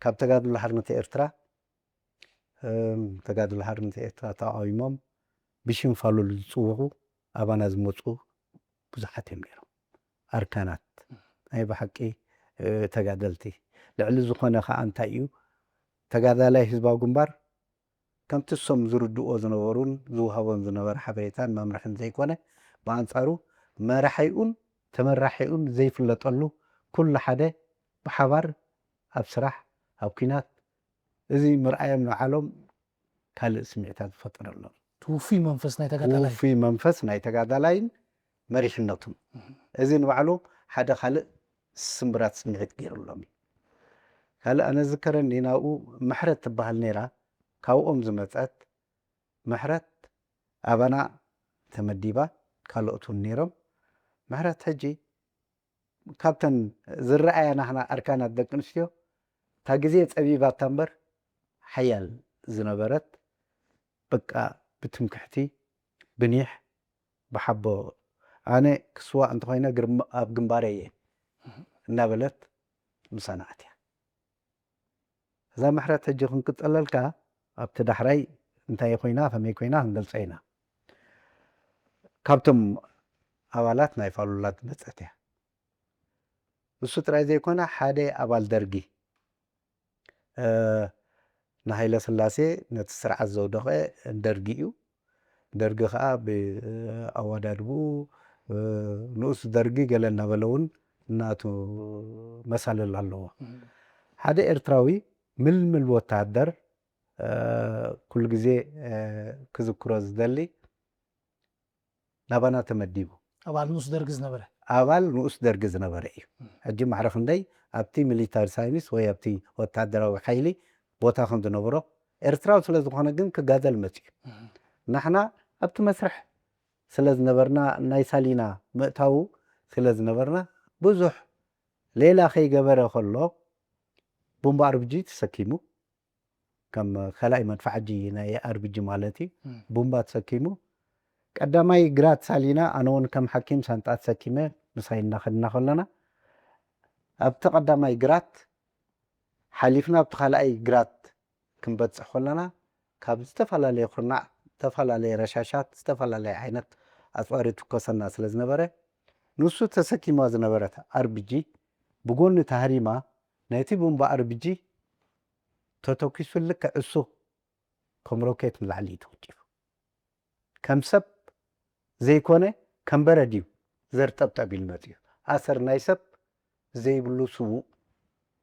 ካብ ተጋድሎ ሓርነት ኤርትራ ተጋድሎ ሓርነት ኤርትራ ተቃዊሞም ብሽም ፋሉል ዝፅውቑ ኣባና ዝመፁ ብዙሓት እዮም ነይሮም። ኣርካናት ናይ ብሓቂ ተጋደልቲ ልዕሊ ዝኾነ ከዓ እንታይ እዩ ተጋዳላይ ህዝባዊ ግንባር ከምቲ እሶም ዝርድእዎ ዝነበሩን ዝውሃቦም ዝነበረ ሓበሬታን መምርሕን ዘይኮነ ብኣንፃሩ መራሒኡን ተመራሒኡን ዘይፍለጠሉ ኩሉ ሓደ ብሓባር ኣብ ስራሕ ኣብ ኲናት እዚ ምርኣዮም ንባዕሎም ካልእ ስምዒታት ዝፈጠረሎም ትውፉይ መንፈስ ናይ ተጋዳላይ ትውፉይ መንፈስ ናይ ተጋዳላይን መሪሕነቱን እዚ ንባዕሉ ሓደ ካልእ ስምብራት ስምዒት ገይሩሎም እዩ። ካልእ ኣነ ዝከረኒ ናብኡ ምሕረት ትበሃል ነይራ ካብኦም ዝመፀት ምሕረት ኣባና ተመዲባ ካልኦት እውን ነይሮም። ምሕረት ሕጂ ካብተን ዝረኣያ ናህና ኣርካናት ደቂ ኣንስትዮ እታ ግዜ ፀቢባታ እምበር ሓያል ዝነበረት በቃ ብትምክሕቲ ብኒሕ ብሓቦ ኣነ ክስዋእ እንተኮይነ ኣብ ግንባረ እየ እናበለት ምሳና ኣትያ። እዛ ምሕረት ሕጂ ክንቅፀለልካ ኣብቲ ዳሕራይ እንታይ ኮይና ከመይ ኮይና ክንገልፀ ኢና። ካብቶም ኣባላት ናይ ፋሉላት መፀት እያ። እሱ ጥራይ ዘይኮነ ሓደ ኣባል ደርጊ ንሃይለ ስላሴ ነቲ ስርዓት ዘውደቐ ደርጊ እዩ። ደርጊ ከዓ ብኣወዳድብኡ ንኡስ ደርጊ ገለ እናበለ እውን እናቱ መሳልል ኣለዎ። ሓደ ኤርትራዊ ምልምል ወተሃደር ኩሉ ግዜ ክዝክሮ ዝደሊ ናባና ተመዲቡ ኣባል ንኡስ ደርጊ ዝነበረ ኣባል ንኡስ ደርጊ ዝነበረ እዩ። ሕጂ ማዕረ ክንደይ ኣብቲ ሚሊታሪ ሳይንስ ወይ ኣብቲ ወታደራዊ ሓይሊ ቦታ ከም ዝነበሮ ኤርትራዊ ስለ ዝኾነ ግን ክጋደል መፅኡ። ናሕና ኣብቲ መስርሕ ስለ ዝነበርና ናይ ሳሊና ምእታዉ ስለ ዝነበርና ብዙሕ ሌላ ከይገበረ ከሎ ቡምባ ኣርብጂ ተሰኪሙ ከም ካልኣይ መድፍዓጂ ናይ ኣርብጂ ማለት እዩ ቡምባ ተሰኪሙ ቀዳማይ ግራት ሳሊና ኣነ እውን ከም ሓኪም ሳንጣ ተሰኪመ ምሳይ እናኸድና ከለና ኣብቲ ቀዳማይ ግራት ሓሊፍና ኣብቲ ካልኣይ ግራት ክንበፅሕ ከለና ካብ ዝተፈላለየ ኩርናዕ ዝተፈላለየ ረሻሻት ዝተፈላለየ ዓይነት ኣፅዋር ይትኮሰና ስለ ዝነበረ፣ ንሱ ተሰኪማ ዝነበረት ኣርቢጂ ብጎኒ ተሃሪማ፣ ናይቲ ቡምባ ኣርቢጂ ተተኪሱ ልክዕ እሱ ከም ሮኬት ንላዕሊ እዩ ተወንጪፉ። ከም ሰብ ዘይኮነ ከም በረድ እዩ ዘርጠብጠብ ኢሉ መፂኡ። ኣሰር ናይ ሰብ ዘይብሉ ስዉእ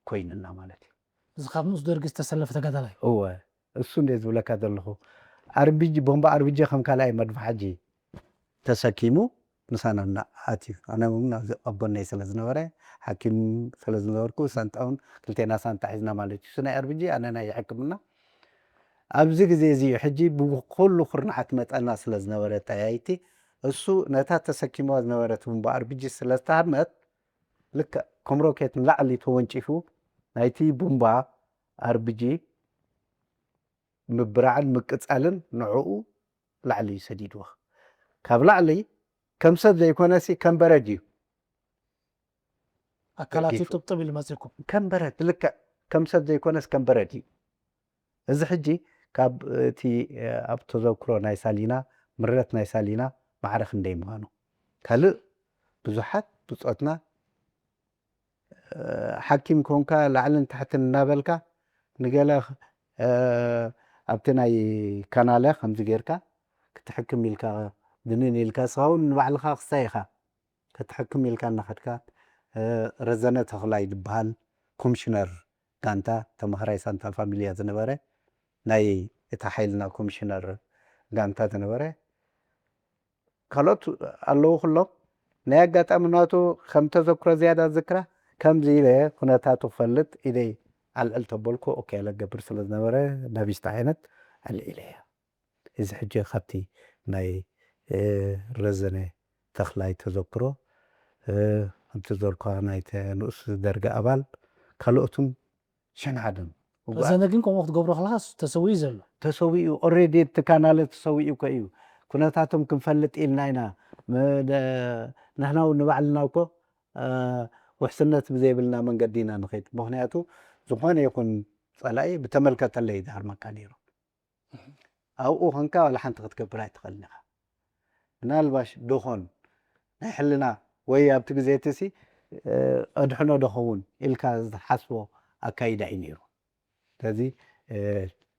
ኮይኑና ማለት እዩ። እዚ ካብ ንኡስ ደርጊ ዝተሰለፈ ተጋዳላይ። እወ፣ እሱ እንደ ዝብለካ ዘለኹ ኣርቢጂ፣ ቦምባ ኣርቢጂ ከም ካልኣይ መድፍሓጂ ተሰኪሙ ምሳና እና ኣትዩ። ኣነ እውን ኣብዚ ኣቦነይ ስለ ዝነበረ፣ ሓኪም ስለ ዝነበርኩ፣ ሳንጣ እውን ክልቴና ሳንጣ ሒዝና ማለት እዩ። እሱ ናይ ኣርቢጂ፣ ኣነ ናይ ሕክምና። ኣብዚ ግዜ እዚ እዩ ሕጂ ብኩሉ ኩርናዓት መጠና ስለ ዝነበረ ጠያይቲ፣ እሱ ነታ ተሰኪሞ ዝነበረት ቡምባ ኣርቢጂ ስለ ዝተሃርመት፣ ልክዕ ከም ሮኬት ንላዕሊ ተወንጪፉ፣ ናይቲ ቡምባ ኣርቢጂ ምብራዕን ምቅጻልን ንዕኡ ላዕሊ እዩ ሰዲድዎ። ካብ ላዕሊ ከም ሰብ ዘይኮነሲ ከም በረድ እዩ። ኣካላት ጥብጥብ ኢሉ መፅኩም። ከም በረድ፣ ልክዕ ከም ሰብ ዘይኮነስ ከም በረድ እዩ። እዚ ሕጂ ካብ እቲ ኣብ ተዘክሮ ናይ ሳሊና፣ ምረት ናይ ሳሊና ማዕረ ክንደይ ምዃኑ፣ ካልእ ብዙሓት ብጾትና ሓኪም ኮንካ ላዕልን ታሕትን እናበልካ ንገለ ኣብቲ ናይ ካናለ ከምዚ ጌርካ ክትሕክም ኢልካ ድንን ኢልካ ስኻ እውን ንባዕልኻ ክሳይ ኢኻ ክትሕክም ኢልካ እናኸድካ። ረዘነ ተኽላይ ዝበሃል ኮሚሽነር ጋንታ ተማሃራይ ሳንታ ፋሚልያ ዝነበረ፣ ናይ እታ ሓይልና ኮሚሽነር ጋንታ ዝነበረ፣ ካልኦት ኣለዉ ኩሎም። ናይ ኣጋጣሚ ናቱ ከም ተዘክሮ ዝያዳ ዝክራ ከምዚ ኢለ ኩነታቱ ክፈልጥ ኢደይ ኣልዕል ተበልኩ። ኦኬ ኢለ ገብር ስለ ዝነበረ ነቢስቲ ዓይነት ኣልዒለ እያ። እዚ ሕጂ ካብቲ ናይ ረዘነ ተኽላይ ተዘክሮ፣ ከምቲ ዘልኳ ናይተ ንኡስ ደርጋ ኣባል፣ ካልኦትን ሸንሓደን ረዘነ ግን ከምኡ ክትገብሮ ከለካ ተሰዊኡ ዘሎ። ተሰዊኡ፣ ኦሬዲ እቲ ካናለ ተሰዊኡ እኮ እዩ። ኩነታቶም ክንፈልጥ ኢልና ኢና። ንሕና እውን ንባዕልና እኮ ውሕስነት ብዘይብልና መንገዲ ኢና ንኸይድ። ምክንያቱ ዝኾነ ይኹን ፀላኢ ብተመልከተለይ ዝሃርመካ ነይሩ። ኣብኡ ኾንካ ዋላ ሓንቲ ክትገብር ኣይትኽእልን ኢኻ። ምናልባሽ ዶኾን ናይ ሕልና ወይ ኣብቲ ግዜ እቲ ሲ ኣድሕኖ ዶ ኸውን ኢልካ ዝሓስቦ ኣካይዳ እዩ ነይሩ። ስለዚ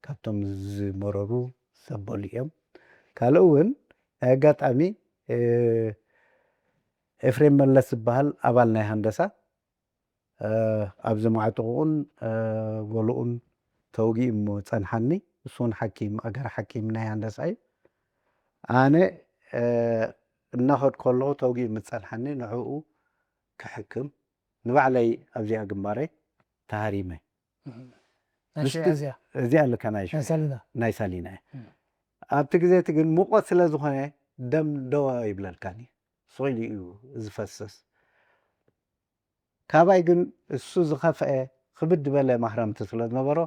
ካብቶም ዝመረሩ ዘበሉ እዮም። ካልእ እውን ኣጋጣሚ ኤፍሬም መለስ ዝበሃል ኣባል ናይ ሃንደሳ ኣብዚ ማዕጥቑን ጎልኡን ተውጊኡ እሞ ጸንሓኒ። እሱ እውን ሓኪም ኣገር ሓኪም ናይ ሃንደሳ እዩ። ኣነ እናኸድኩ ከለኹ ተውጊኡ ምስ ጸንሓኒ ንዕኡ ክሕክም ንባዕለይ ኣብዚኣ ግንባረይ ተሃሪመ። እዚኣ ልካ ናይ ሳሊና ናይ ሳሊና ኣብቲ ግዜ እቲ ግን ሙቐት ስለ ዝኾነ ደም ደዋ ይብለልካኒ ስኢሉ እዩ ዝፈስስ። ካባይ ግን እሱ ዝኸፍአ ክብድ ዝበለ ማህረምቲ ስለ ዝነበሮ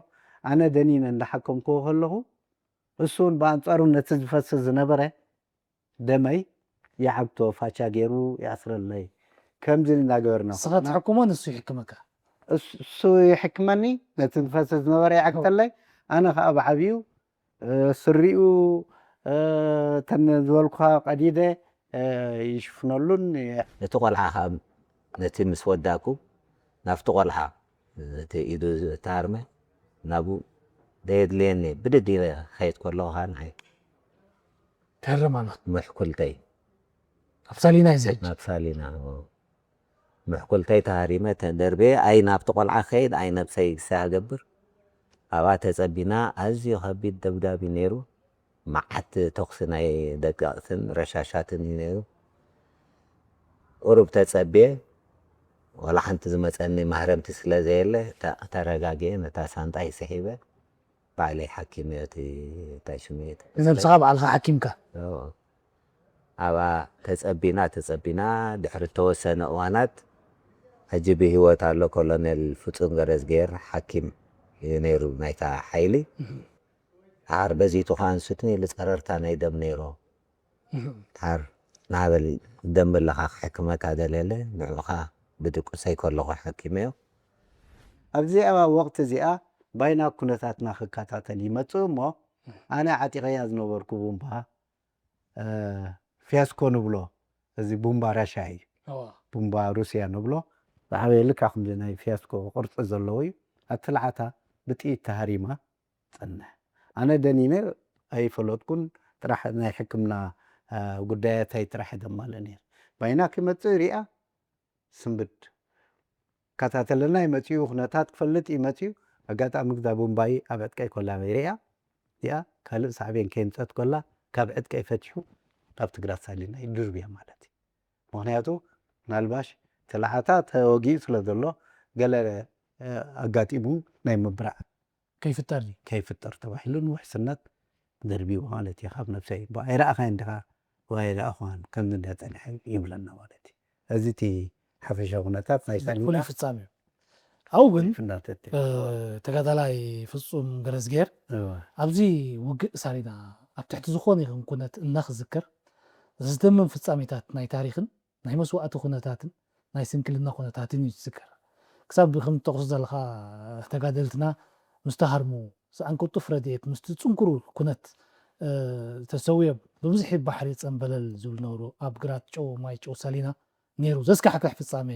ኣነ ደኒነ እንዳሓከምክዎ ከለኹ እሱ እውን ብኣንጻሩ ነቲ ዝፈስስ ዝነበረ ደመይ ይዓግቶ ፋቻ ገይሩ ይኣስረለይ። ከምዚ እናገበርና ንስኻ ትሕክሞ ንሱ ይሕክመካ። እሱ ይሕክመኒ፣ ነቲ ዝፈስስ ዝነበረ ይዓግተለይ። ኣነ ከዓ ብዓብዩ ስሪኡ እተን ዝበልኩኻ ቀዲደ ይሽፍነሉን። ነቲ ቆልዓ ከዓ ነቲ ምስ ወዳእኩ ናብቲ ቆልዓ እቲ ኢዱ ዝተሃርመ ናብኡ ደየድልየኒ ብድድ ኢለ ክኸይድ ከለኹ ከዓ ንዓይ ተህርም ኣላ። ምሕኩልተይ ኣብ ሳሊና እዩ ዝሕጂ። ናብ ሳሊና ምሕኩልተይ ተሃሪመ ተደርብየ ኣይ ናብቲ ቆልዓ ክኸይድ ኣይ ነብሰይ ክሳይ ኣገብር ኣብኣ ተፀቢና ኣዝዩ ከቢድ ደብዳብ እዩ ነይሩ። መዓት ተኹሲ ናይ ደቃቕትን ረሻሻትን እዩ ነይሩ። ቁሩብ ተጸብየ፣ ዋላ ሓንቲ ዝመጸኒ ማህረምቲ ስለ ዘየለ፣ ተ-፣ ተረጋጊኤ ነታ ሳንጣይ ስሒበ፣ ባዕለይ ሓኪመዮ እቲ፣ እንታይ ሽሙ እዩ እቲ፣ ንነብስኻ ባዕልኻ ሓኪምካ? እዎ። ኣብኣ ተጸቢና፣ ተጸቢና፣ ድሕሪ እተወሰነ እዋናት፣ ሕጂ ብህይወት ኣሎ ኮሎኔል ፍጹም ገረዝግሄር ሓኪም እዩ ነይሩ ናይታ ሓይሊ። ድሓር በዚቱ ኸኣ ኣንስቱኒ ኢሉ ጸረርታ ናይ ደም ነይሩ። ድሓር ናበል ደም ኣለኻ ክሕክመካ ደልየለ ንዑኻ ብድቁሰይ ከለኹ ሓኪመዮ። ኣብዚኣ ወቕቲ እዚኣ ባይና ኩነታትና ክከታተል ይመጽእ እሞ ኣነ ዓጢቐያ ዝነበርኩ ቡምባ እ፣ ፊያስኮ ንብሎ፣ እዚ ቡምባ ራሻ እዩ፣ ቡምባ ሩስያ ንብሎ ዝዓበየ ልካ ከምዚ ናይ ፊያስኮ ቅርፂ ዘለዎ እዩ። ኣቲ ልዓታ ብጥይት ተሃሪማ ፀንሕ። ኣነ ደኒነ ኣይፈለጥኩን፣ ጥራሕ ናይ ሕክምና ጉዳያት ኣይ ጥራሕ ደማለ ነይር። ባይና ክመፅእ ሪኣ ስንብድ ከታተለና ይመፅኡ፣ ኩነታት ክፈልጥ ይመፅኡ። ኣጋጣሚ ግዛ ቡምባይ ኣብ ዕጥቀይ ኮላ ሪኣ እዚኣ ካልእ ሳዕቤን ከይምፀት ኮላ ካብ ዕጥቀይ ፈትሑ ካብ ትግራት ሳሊና ይድርብያ ማለት እዩ። ምክንያቱ ምናልባሽ ተላዓታ ተወጊኡ ስለ ዘሎ ገለ ኣጋጢሙ ናይ ምብራዕ ከይፍጠር ከይፍጠር ተባሂሉ ንውሕስነት ደርቢዎ ማለት እዩ። ካብ ነብሰይ ኣይረኣኻን ዲኻ ወይ ኣይረኣኹን ከምዚ እንዳ ፀንሐ ይብለና ማለት እዩ። እዚ እቲ ሓፈሻዊ ኩነታት ናይ ሳሊና ፍሉይ ፍጻሜ እዩ። ኣብኡ ግን ፍናተት ተጋዳላይ ፍጹም ገረዝጌር ኣብዚ ውግእ ሳሊና ኣብ ትሕቲ ዝኾነ ይኹን ኩነት እናክዝክር ዘስደምም ፍጻሜታት ናይ ታሪኽን ናይ መስዋእቲ ኩነታትን ናይ ስንክልና ኩነታትን እዩ ዝዝከር። ክሳብ ከም ትጠቕሶ ዘለኻ ተጋደልትና ምስ ተሃርሙ ዝኣንቅልጡፍ ረድኤት ምስቲ ጽንኩሩ ኩነት ተሰውዮም ብብዝሒ ባሕሪ ጸንበለል ዝብሉ ነበሩ። ኣብ ግራት ጨው ማይ ጨው ሳሊና ነይሩ ዘስካሕክሕ ፍጻሜ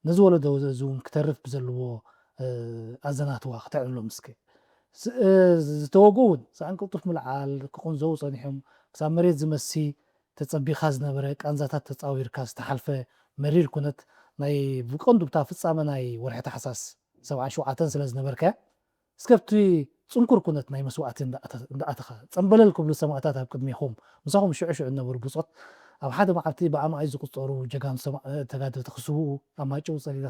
ነዚ ወለዶ እዚ እውን ክተርፍ ብዘለዎ ኣዘናትዋ ክተዕልሎም እስከ ዝተወግኡ እውን ዝኣንቅልጡፍ ምልዓል ክቕንዘዉ ጸኒሖም ክሳብ መሬት ዝመሲ ተጸቢኻ ዝነበረ ቃንዛታት ተጻዊርካ ዝተሓልፈ መሪር ኩነት ናይ ብቀንዱ ብታ ፍጻመ ናይ ወርሒ ታሕሳስ ሰብዓን ሸውዓተን ስለ ዝነበርካያ እስከ ኣብቲ ጽንኩር ኩነት ናይ መስዋእቲ እንዳኣተኻ ጸንበለል ክብሉ ሰማእታት ኣብ ቅድሜኹም ምሳኹም ሽዑ ሽዑ ዝነበሩ ብጾት ኣብ ሓደ መዓልቲ ብኣማኢት ዝቁጸሩ ጀጋኑ ተጋደልቲ ክስውኡ ኣብ ማይጨው ጸሊላ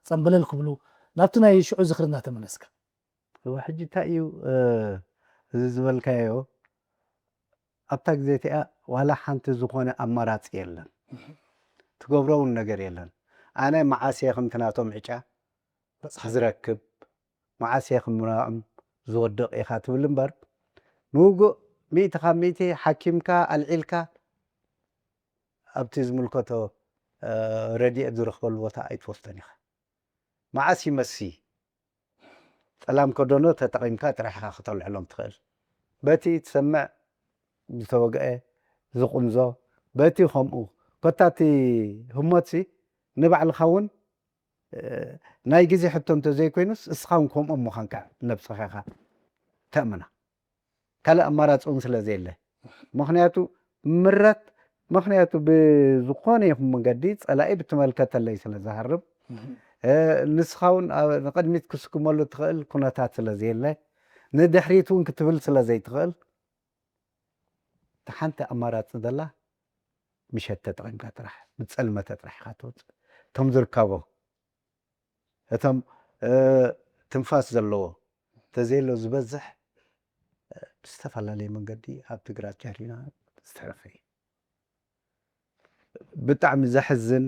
ጸንበለል ክብሉ ናብቲ ናይ ሽዑ ዝኽሪ እናተመለስካ እዋ ሕጂ እንታይ እዩ እዚ ዝበልካዮ ኣብታ ግዜ እቲኣ ዋላ ሓንቲ ዝኾነ ኣማራፂ የለን ትገብሮ እውን ነገር የለን ኣነ መዓስ እየ ከምቲ ናቶም ዕጫ ዝረክብ መዓስ እየ ክምራኦም ዝወድቕ ኢኻ ትብል እምበር ንውጉእ ሚእቲ ካብ ሚእቲ ሓኪምካ ኣልዒልካ ኣብቲ ዝምልከቶ ረድኤት ዝረኽበሉ ቦታ ኣይትወስዶን ኢኻ መዓስ ይመሲ ጠላም ከደኖ ተጠቒምካ ጥራሕ ኢኻ ክተልዕሎም ትኽእል በቲ ትሰምዕ ዝተወግአ ዝቕምዞ በቲ ከምኡ ኮታ እቲ ህሞትሲ ንባዕልኻ እውን ናይ ግዜ ሕቶ እንተዘይኮይኑስ እስኻ እውን ከምኦም ምዃንካ ነብስኻ ኢኻ ተእምና ካልእ ኣማራፂ እውን ስለ ዘየለ ምኽንያቱ ምረት ምኽንያቱ ብዝኾነ ይኹን መንገዲ ፀላኢ ብትመልከተለይ ስለ ዝሃርብ ንስኻ እውን ንቕድሚት ክስክመሉ ትኽእል ኩነታት ስለ ዘየለ ንድሕሪት እውን ክትብል ስለ ዘይትኽእል ሓንቲ ኣማራፂ ዘላ ምሸት ተጠቒምካ ጥራሕ ብፀልመተ ጥራሕ ኢኻ ትወፅእ እቶም ዝርከቦ እቶም ትንፋስ ዘለዎ ተዘየሎ ዝበዝሕ ብዝተፈላለየ መንገዲ ኣብ ትግራት ጃህሊና ዝተረፈ እዩ ብጣዕሚ ዘሕዝን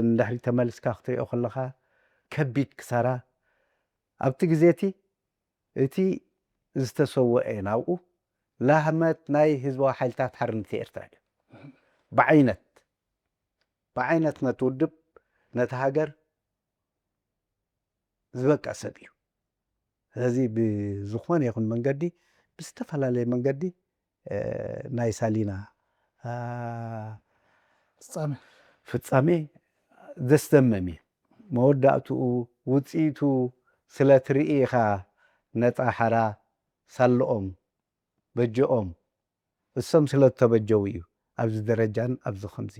እንድሕሪ ተመልስካ ክትሪኦ ከለኻ ከቢድ ክሳራ ኣብቲ ግዜ እቲ እቲ ዝተሰወአ ናብኡ ላህመት ናይ ህዝባዊ ሓይልታት ሓርነት ኤርትራ እዩ ብዓይነት ብዓይነት ነቲ ውድብ ነቲ ሃገር ዝበቅዕ ሰብ እዩ ስለዚ ብዝኾነ ይኹን መንገዲ ብዝተፈላለየ መንገዲ ናይ ሳሊና ፍጻሜ ፍጻሜ ዘስደምም እዩ መወዳእትኡ ውፅኢቱ ስለ ትርኢ ኢኻ ነፃ ሓራ ሳልኦም በጀኦም እሶም ስለ እተበጀው እዩ ኣብዚ ደረጃን ኣብዚ ከምዚ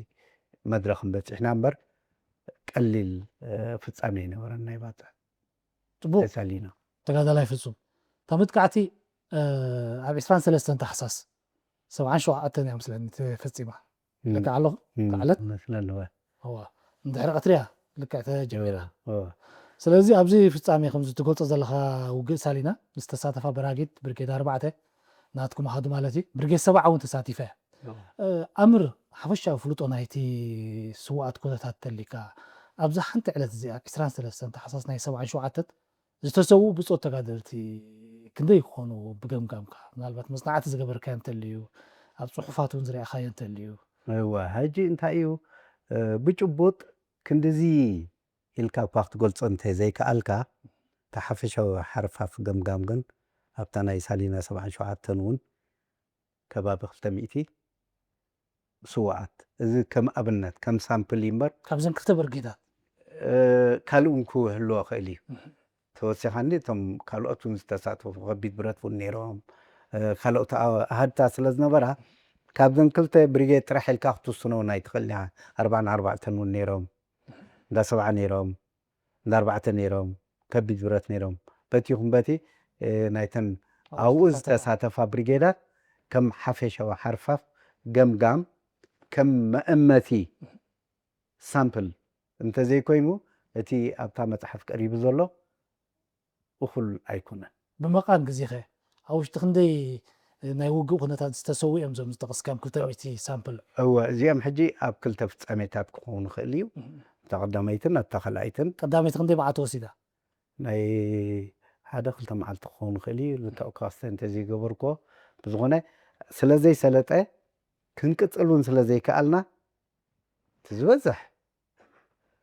መድረኽን በፂሕና እምበር ቀሊል ፍጻሜ ኣይነበረን ናይ ባፅዕ ፅቡቅ ተሳሊና ተጋዳላይ ፍጹም እታ መጥቃዕቲ ኣብ ዕስራን ሰለስተን ታሕሳስ ሰብዓን ሸውዓተን እያ ምስለኒ ተፈጺማ ልክዕ ኣለኹ ዕለት መስለለወ እዋ እንድሕሪ ቀትሪ እያ ልክዕ ተጀሚራ ስለዚ ኣብዚ ፍጻሜ ከምዚ ትገልጾ ዘለኻ ውግእ ሳሊና ዝተሳተፋ በራጊድ ብርጌድ ኣርባዕተ ናትኩም ኣሃዱ ማለት እዩ ብርጌድ ሰብዓ እውን ተሳቲፈ ኣምር ሓፈሻዊ ፍልጦ ናይቲ ስውኣት ኩነታት ተሊካ ኣብዛ ሓንቲ ዕለት እዚኣ ዕስራን ሰለስተን ታሕሳስ ናይ ሰብዓን ሸውዓተን ዝተሰውኡ ብጾት ተጋደልቲ ክንደይ ክኾኑ ብገምጋምካ ምናልባት መጽናዕቲ ዝገበርካዮ እንተልዩ ኣብ ጽሑፋት እውን ዝረኣኻዮ እንተልዩ እወ ሕጂ እንታይ እዩ ብጭቡጥ ክንድዚ ኢልካ እኳ ክትገልጾ እንተ ዘይከኣልካ እቲ ሓፈሻዊ ሓርፋፍ ገምጋም ግን ኣብታ ናይ ሳሊና ሰብዓን ሸውዓተን እውን ከባቢ ክልተ ሚእቲ ስውኣት። እዚ ከም ኣብነት፣ ከም ሳምፕል እዩ እምበር፣ ካብዘን ክልተ ብርጌዳት? ካልእ እውን ክህልዎ ይኽእል እዩ። ተወሲኻ እንዲ እቶም ካልኦት እውን ዝተሳተፉ፣ ከቢድ ብረት እውን ነይሮም፣ ካልኦት ኣሃድታት ስለ ዝነበራ፣ ካብዘን ክልተ ብሪጌድ ጥራሕ ኢልካ ክትውስኖ እውን ኣይትኽእል ኢኻ። ኣርባዓን ኣርባዕተን እውን ነይሮም፣ እንዳ ሰብዓ ነይሮም፣ እንዳ ኣርባዕተ ነይሮም፣ ከቢድ ብረት ነይሮም። በቲ ይኹን በቲ ናይተን ኣብኡ ዝተሳተፋ ብሪጌዳት ከም ሓፈሻዊ ሓርፋፍ ገምጋም፣ ከም መእመቲ ሳምፕል እንተዘይኮይኑ፣ እቲ ኣብታ መጽሓፍ ቀሪቡ ዘሎ እኹል ኣይኮነን። ብመቓን ግዜኸ ኣብ ውሽጢ ክንደይ ናይ ውግእ ኩነታት ዝተሰዉ እዮም እዞም ዝጠቐስካዮም ክልተ ሚእቲ ሳምፕል? እወ፣ እዚኦም ሕጂ ኣብ ክልተ ፍጻሜታት ክኾኑ ይኽእል እዩ። እታ ቀዳመይትን ኣብታ ካልኣይትን። ቀዳመይቲ ክንደይ መዓልቲ ወሲዳ? ናይ ሓደ ክልተ መዓልቲ ክኸውን ይኽእል እዩ። ልተወካስተ እንተዘይገበርኩዎ፣ ብዝኾነ ስለ ዘይሰለጠ፣ ክንቅጽል እውን ስለ ዘይከኣልና፣ እቲ ዝበዝሕ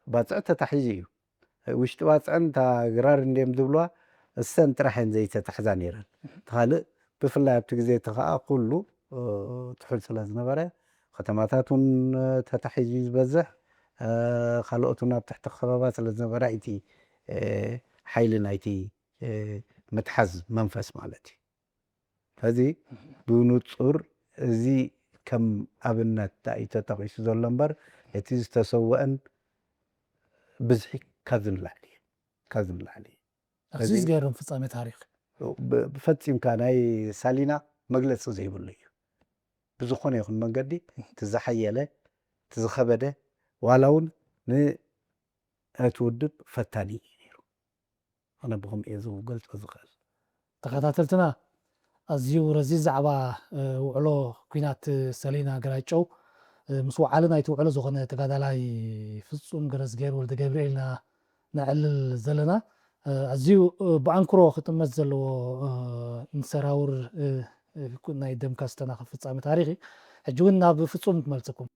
ባጽዕ ተታሒዙ እዩ። ውሽጢ ባጽዕን እታ ግራር እንድዮም ዝብልዋ፣ እሰን ጥራሕ እየን ዘይተታሕዛ ነይረን። እቲ ካልእ ብፍላይ ኣብቲ ግዜ እቲ ኸኣ ኩሉ ትሑል ስለ ዝነበረ፣ ከተማታት እውን ተታሒዙ እዩ ዝበዝሕ። ካልኦት እውን ኣብ ትሕቲ ከበባ ስለ ዝነበራ፣ እቲ ሓይሊ ናይቲ ምትሓዝ መንፈስ ማለት እዩ። ስለዚ ብንጹር እዚ ከም ኣብነት እዩ ተጠቒሱ ዘሎ እምበር፣ እቲ ዝተሰወአን ብዝሒ ካብዚ ንላዕሊ እዩ። ካብዚ ንላዕሊ እዩ። እዚ ስለዚ ዝገርም ፍጻሜ ታሪኽ። ብ-፣ ብፈጺምካ ናይ ሳሊና መግለጺ ዘይብሉ እዩ። ብዝኾነ ይኹን መንገዲ፣ እቲ ዝሓየለ፣ እቲ ዝኸበደ፣ ዋላ እውን ን-፣ እቲ ውድብ ፈታኒ እዩ ነይሩ። ኣነ ብኸምኡ እየ ዝገልጾ ዝኽእል። ተኸታተልትና፣ ኣዝዩ ረዚን ዛዕባ፣ እ፣ ውዕሎ ኲናት ሰሊና ግራጨው፣ እ፣ ምስ ወዓሊ ናይቲ ውዕሎ ዝኾነ ተጋዳላይ ፍጹም ገረዝግሄር ወልደ ገብርኤል ኢና ነዕልል ዘለና። እ፣ ኣዝዩ፣ እ፣ ብኣንክሮ ክጥመት ዘለዎ፣ እ፣ ንሰራውር፣ እ፣ እ፣ ናይ ደም ካስተና ፍጻሜ ታሪኽ እዩ። ሕጂ እውን ናብ ፍጹም ክመልሰኩም።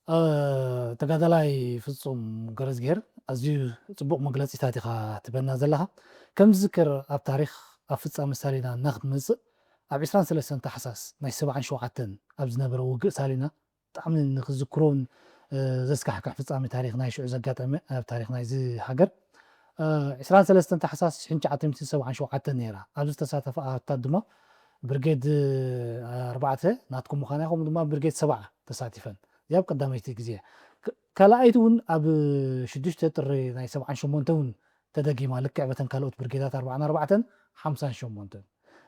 እ፣ ተጋዳላይ ፍጹም ገረዝግሄር፣ ኣዝዩ ጽቡቕ መግለጺታት ኢኻ ትበና ዘለኻ። ከም ዝዝከር፣ ኣብ ታሪኽ፣ ኣብ ፍጻመ ሳሊና እናክትመጽእ፣ ኣብ ዕስራን ሰለስተን ታሕሳስ ናይ ሰብዓን ሸውዓተን ኣብ ዝነበረ ውግእ ሳሊና፣ ብጣዕሚ ንክዝክሮን፣ እ፣ ዘስካሕክሕ ፍጻሜ ታሪኽ ናይ ሽዑ ዘጋጠመ ኣብ ታሪኽ ናይዚ ሃገር። እ፣ ዕስራን ሰለስተን ታሕሳስ ሽሕን ትሽዓተ ሚእትን ሰብዓን ሸውዓተን ነይራ። ኣብዚ ዝተሳተፋ ኣሃዱታት ድማ ብርጌድ፣ እ፣ ኣርባዕተ ናትኩም ምዃና፣ ከምኡ ድማ ብርጌድ ሰብዓ ተሳቲፈን። እዚኣ ኣብ ቀዳመይቲ ግዜ። ክ-፣ ካልኣይቲ እውን ኣብ ሽዱሽተ ጥሪ ናይ ሰብዓን ሸሞንተ እውን ተደጊማ፣ ልክዕ በተን ካልኦት ብርጌዳት ኣርባዓን ኣርባዕተን ሓምሳን ሸሞንተን።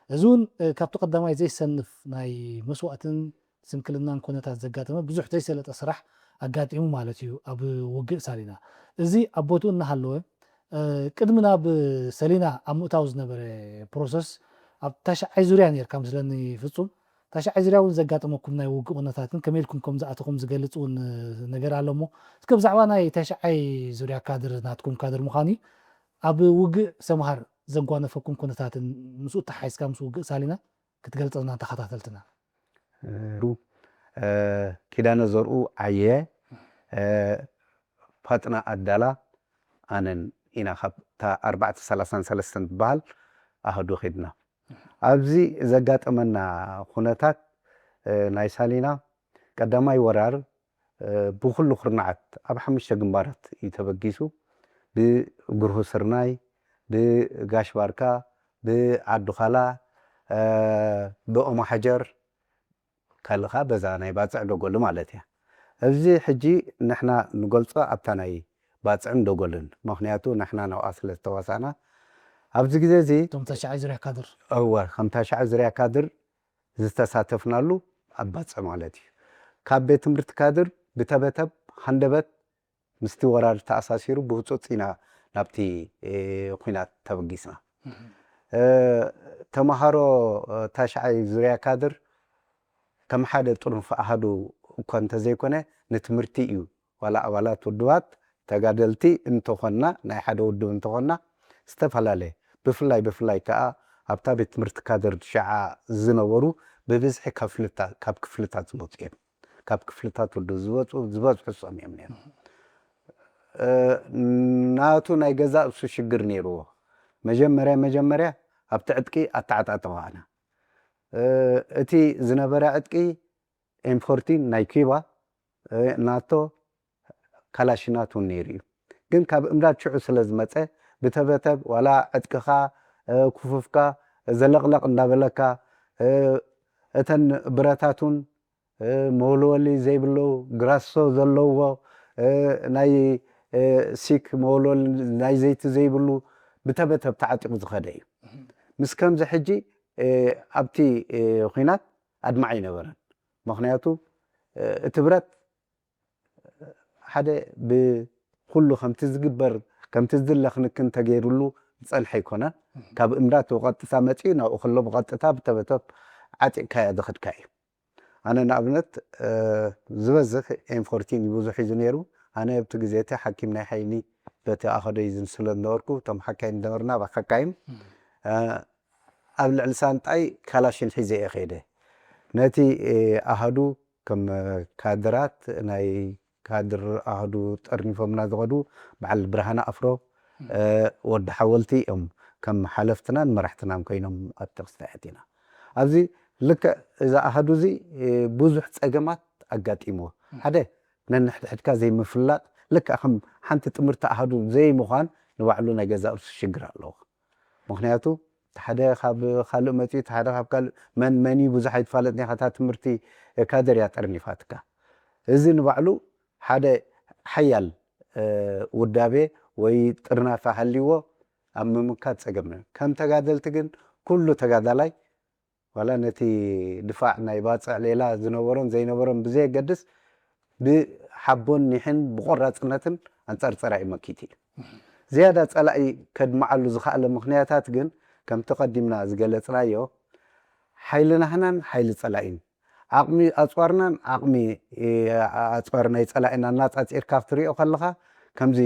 እዚ እውን፣ እ፣ ካብቲ ቀዳማይ ዘይሰንፍ ናይ መስዋእትን ስንክልናን ኩነታት ዘጋጠመ ብዙሕ ዘይሰለጠ ስራሕ ኣጋጢሙ ማለት እዩ ኣብ ውግእ ሳሊና። እዚ ኣብ ቦትኡ እናሃለወ፣ እ፣ ቅድሚ ናብ ሰሊና ኣብ ምእታው ዝነበረ ፕሮሰስ ኣብ ታሽዓይ ዙርያ ነይርካ መስለኒ ፍጹም። ታሽዓይ ዙርያ እውን ዘጋጠመኩም ናይ ውግእ ኩነታትን ከመይ ኢልኩም ከም ዝኣተኹም ዝገልጽ እውን ነገር ኣሎ እሞ፣ እስከ ብዛዕባ ናይ ታሽዓይ ዙርያ ካድር፣ ናትኩም ካድር ምዃኑ እዩ፣ ኣብ ውግእ ሰምሃር ዘጓነፈኩም ኩነታትን ምስኡ ተሓሒዝካ ምስ ውግእ ሳሊና ክትገልጸልና ንተኸታተልትና። ሩ፣ እ፣ ኪዳነ ዘርኡ ዓየ፣ እ፣ ፋጥና ኣዳላ፣ ኣነን ኢና ካብታ ኣርባዕተ ሰላሳን ሰለስተን ትበሃል ኣሃዱ ኸድና። ኣብዚ ዘጋጠመና ኩነታት፣ እ፣ ናይ ሳሊና ቀዳማይ ወራር፣ እ፣ ብኹሉ ኩርናዓት ኣብ ሓሙሽተ ግንባራት እዩ ተበጊሱ። ብጉርሁ ስርናይ፣ ብጋሽ ባርካ፣ ብዓዲ ዃላ፣ እ፣ ብኦሞ ሓጀር፣ ካልእ ኸኣ በዛ ናይ ባጽዕ ደጎሊ ማለት እያ። ኣብዚ ሕጂ ንሕና ንገልጾ ኣብታ ናይ ባጽዕን ደጎልን፣ ምኽንያቱ ንሕና ናብኣ ስለ ዝተዋሳእና፣ ኣብዚ ግዜ እዚ እቶም ታሽዓይ ዙርያ ካድር። እወ፣ ከም ታሽዓይ ዙርያ ካድር ዝተሳተፍናሉ ኣብ ባጽዕ ማለት እዩ። ካብ ቤት ትምህርቲ ካድር ብተበተብ ሃንደበት ምስቲ ወራር ተኣሳሲሩ ብህጹጽ ኢና ናብቲ፣ እ፣ ኲናት ተበጊስና። እህ። እ፣ ተመሃሮ፣ እ፣ ታሽዓይ ዙርያ ካድር ከም ሓደ ጥርንፍ ኣሃዱ እኳ እንተዘይኮነ፣ ንትምህርቲ እዩ። ዋላ ኣባላት ውድባት ተጋደልቲ እንተኾንና፣ ናይ ሓደ ውድብ እንተኾንና፣ ዝተፈላለየ፣ ብፍላይ፣ ብፍላይ ከኣ ኣብታ ቤት ትምህርቲ ካድር ሽዓ ዝነበሩ ብብዝሒ ካብ ፍልታ-፣ ካብ ክፍልታት ዝመጹ እዮም። ካብ ክፍልታት ውድብ ዝወጹ፣ ዝበዝሑ እሶም እዮም ነይሮም። ናቱ ናይ ገዛእ ርእሱ ሽግር ነይርዎ። መጀመርያ መጀመርያ ኣብቲ ዕጥቂ ኣተዓጣጥቓና እቲ ዝነበረ ዕጥቂ ኤም ፎርቲን ናይ ኪባ ናቶ ካላሽናት እውን ነይሩ እዩ። ግን ካብ እምዳድ ሽዑ ስለ ዝመፀ ብተበተብ ዋላ ዕጥቅኻ ኩፉፍካ ዘለቕለቕ እንዳበለካ እተን ብረታት እውን መወልወሊ ዘይብሉ ግራሶ ዘለዎ ናይ ሲክ መወልወሊ ናይ ዘይቲ ዘይብሉ ብተበተብ ተዓጢቑ ዝኸደ እዩ። ምስ ከምዚ ሕጂ ኣብቲ ኹናት ኣድማዒ ኣይነበረን። ምኽንያቱ እቲ ብረት ሓደ ብኩሉ ከምቲ ዝግበር ከምቲ ዝድለ ክንክን ተገይሩሉ ዝፀንሐ ኣይኮነን። ካብ እምዳት ብቐጥታ መፂኡ ናብኡ ከሎ ብቐጥታ ብተበተብ ዓጢቕካዮ ዝኸድካ እዩ። ኣነ ንኣብነት ዝበዝሕ ኤም ፎርቲን ብዙሕ ሒዙ ነይሩ። ኣነ ኣብቲ ግዜ እቲ ሓኪም ናይ ሓይሊ በቲ ኣኸደይ ዝንስለ ነበርኩ። እቶም ሓካይም ነበርና ብሓካይም ኣብ ልዕሊ ሳንጣይ ካላሽን ሒዘ እየ ከይደ። ነቲ ኣሃዱ ከም ካድራት ናይ ካድር ኣሃዱ ጠርኒፎምና ዝኸዱ በዓል ብርሃነ ኣፍሮ ወዲ ሓወልቲ እዮም ከም ሓለፍትናን መራሕትናን ኮይኖም ኣብ ተኽስታይ ኣቲና። ኣብዚ ልክዕ እዚ ኣሃዱ እዚ ብዙሕ ፀገማት ኣጋጢምዎ። ሓደ ነንሕድሕድካ ዘይምፍላጥ ልክዕ ከም ሓንቲ ጥምርቲ ኣሃዱ ዘይምዃን ንባዕሉ ናይ ገዛእ ርእሱ ሽግር ኣለዎ። ምኽንያቱ እቲ ሓደ ካብ ካልእ መፂኡ እቲ ሓደ ካብ ካልእ መን መን እዩ ብዙሕ ኣይትፋለጥን ኢኻ። እታ ትምህርቲ ካድር እያ ጠርኒፋትካ። እዚ ንባዕሉ ሓደ ሓያል ውዳቤ ወይ ጥርናፈ ሃልይዎ ኣብ ምምካት ፀገም ከም ተጋደልቲ ግን ኩሉ ተጋዳላይ ዋላ ነቲ ድፋዕ ናይ ባፅዕ ሌላ ዝነበሮን ዘይነበሮን ብዘየገድስ ብሓቦን ኒሕን ብቆራፅነትን ኣንፃር ፀላኢ መኪት እዩ። ዝያዳ ፀላኢ ከድምዓሉ ዝኸኣለ ምኽንያታት ግን ከምቲ ቀዲምና ዝገለፅናዮ ሓይሊ ናህናን ሓይሊ ፀላኢን ዓቕሚ ኣፅዋርናን ዓቕሚ ኣፅዋር ናይ ፀላኢን ኣናፃፂርካ ክትሪኦ ከለኻ ከምዚ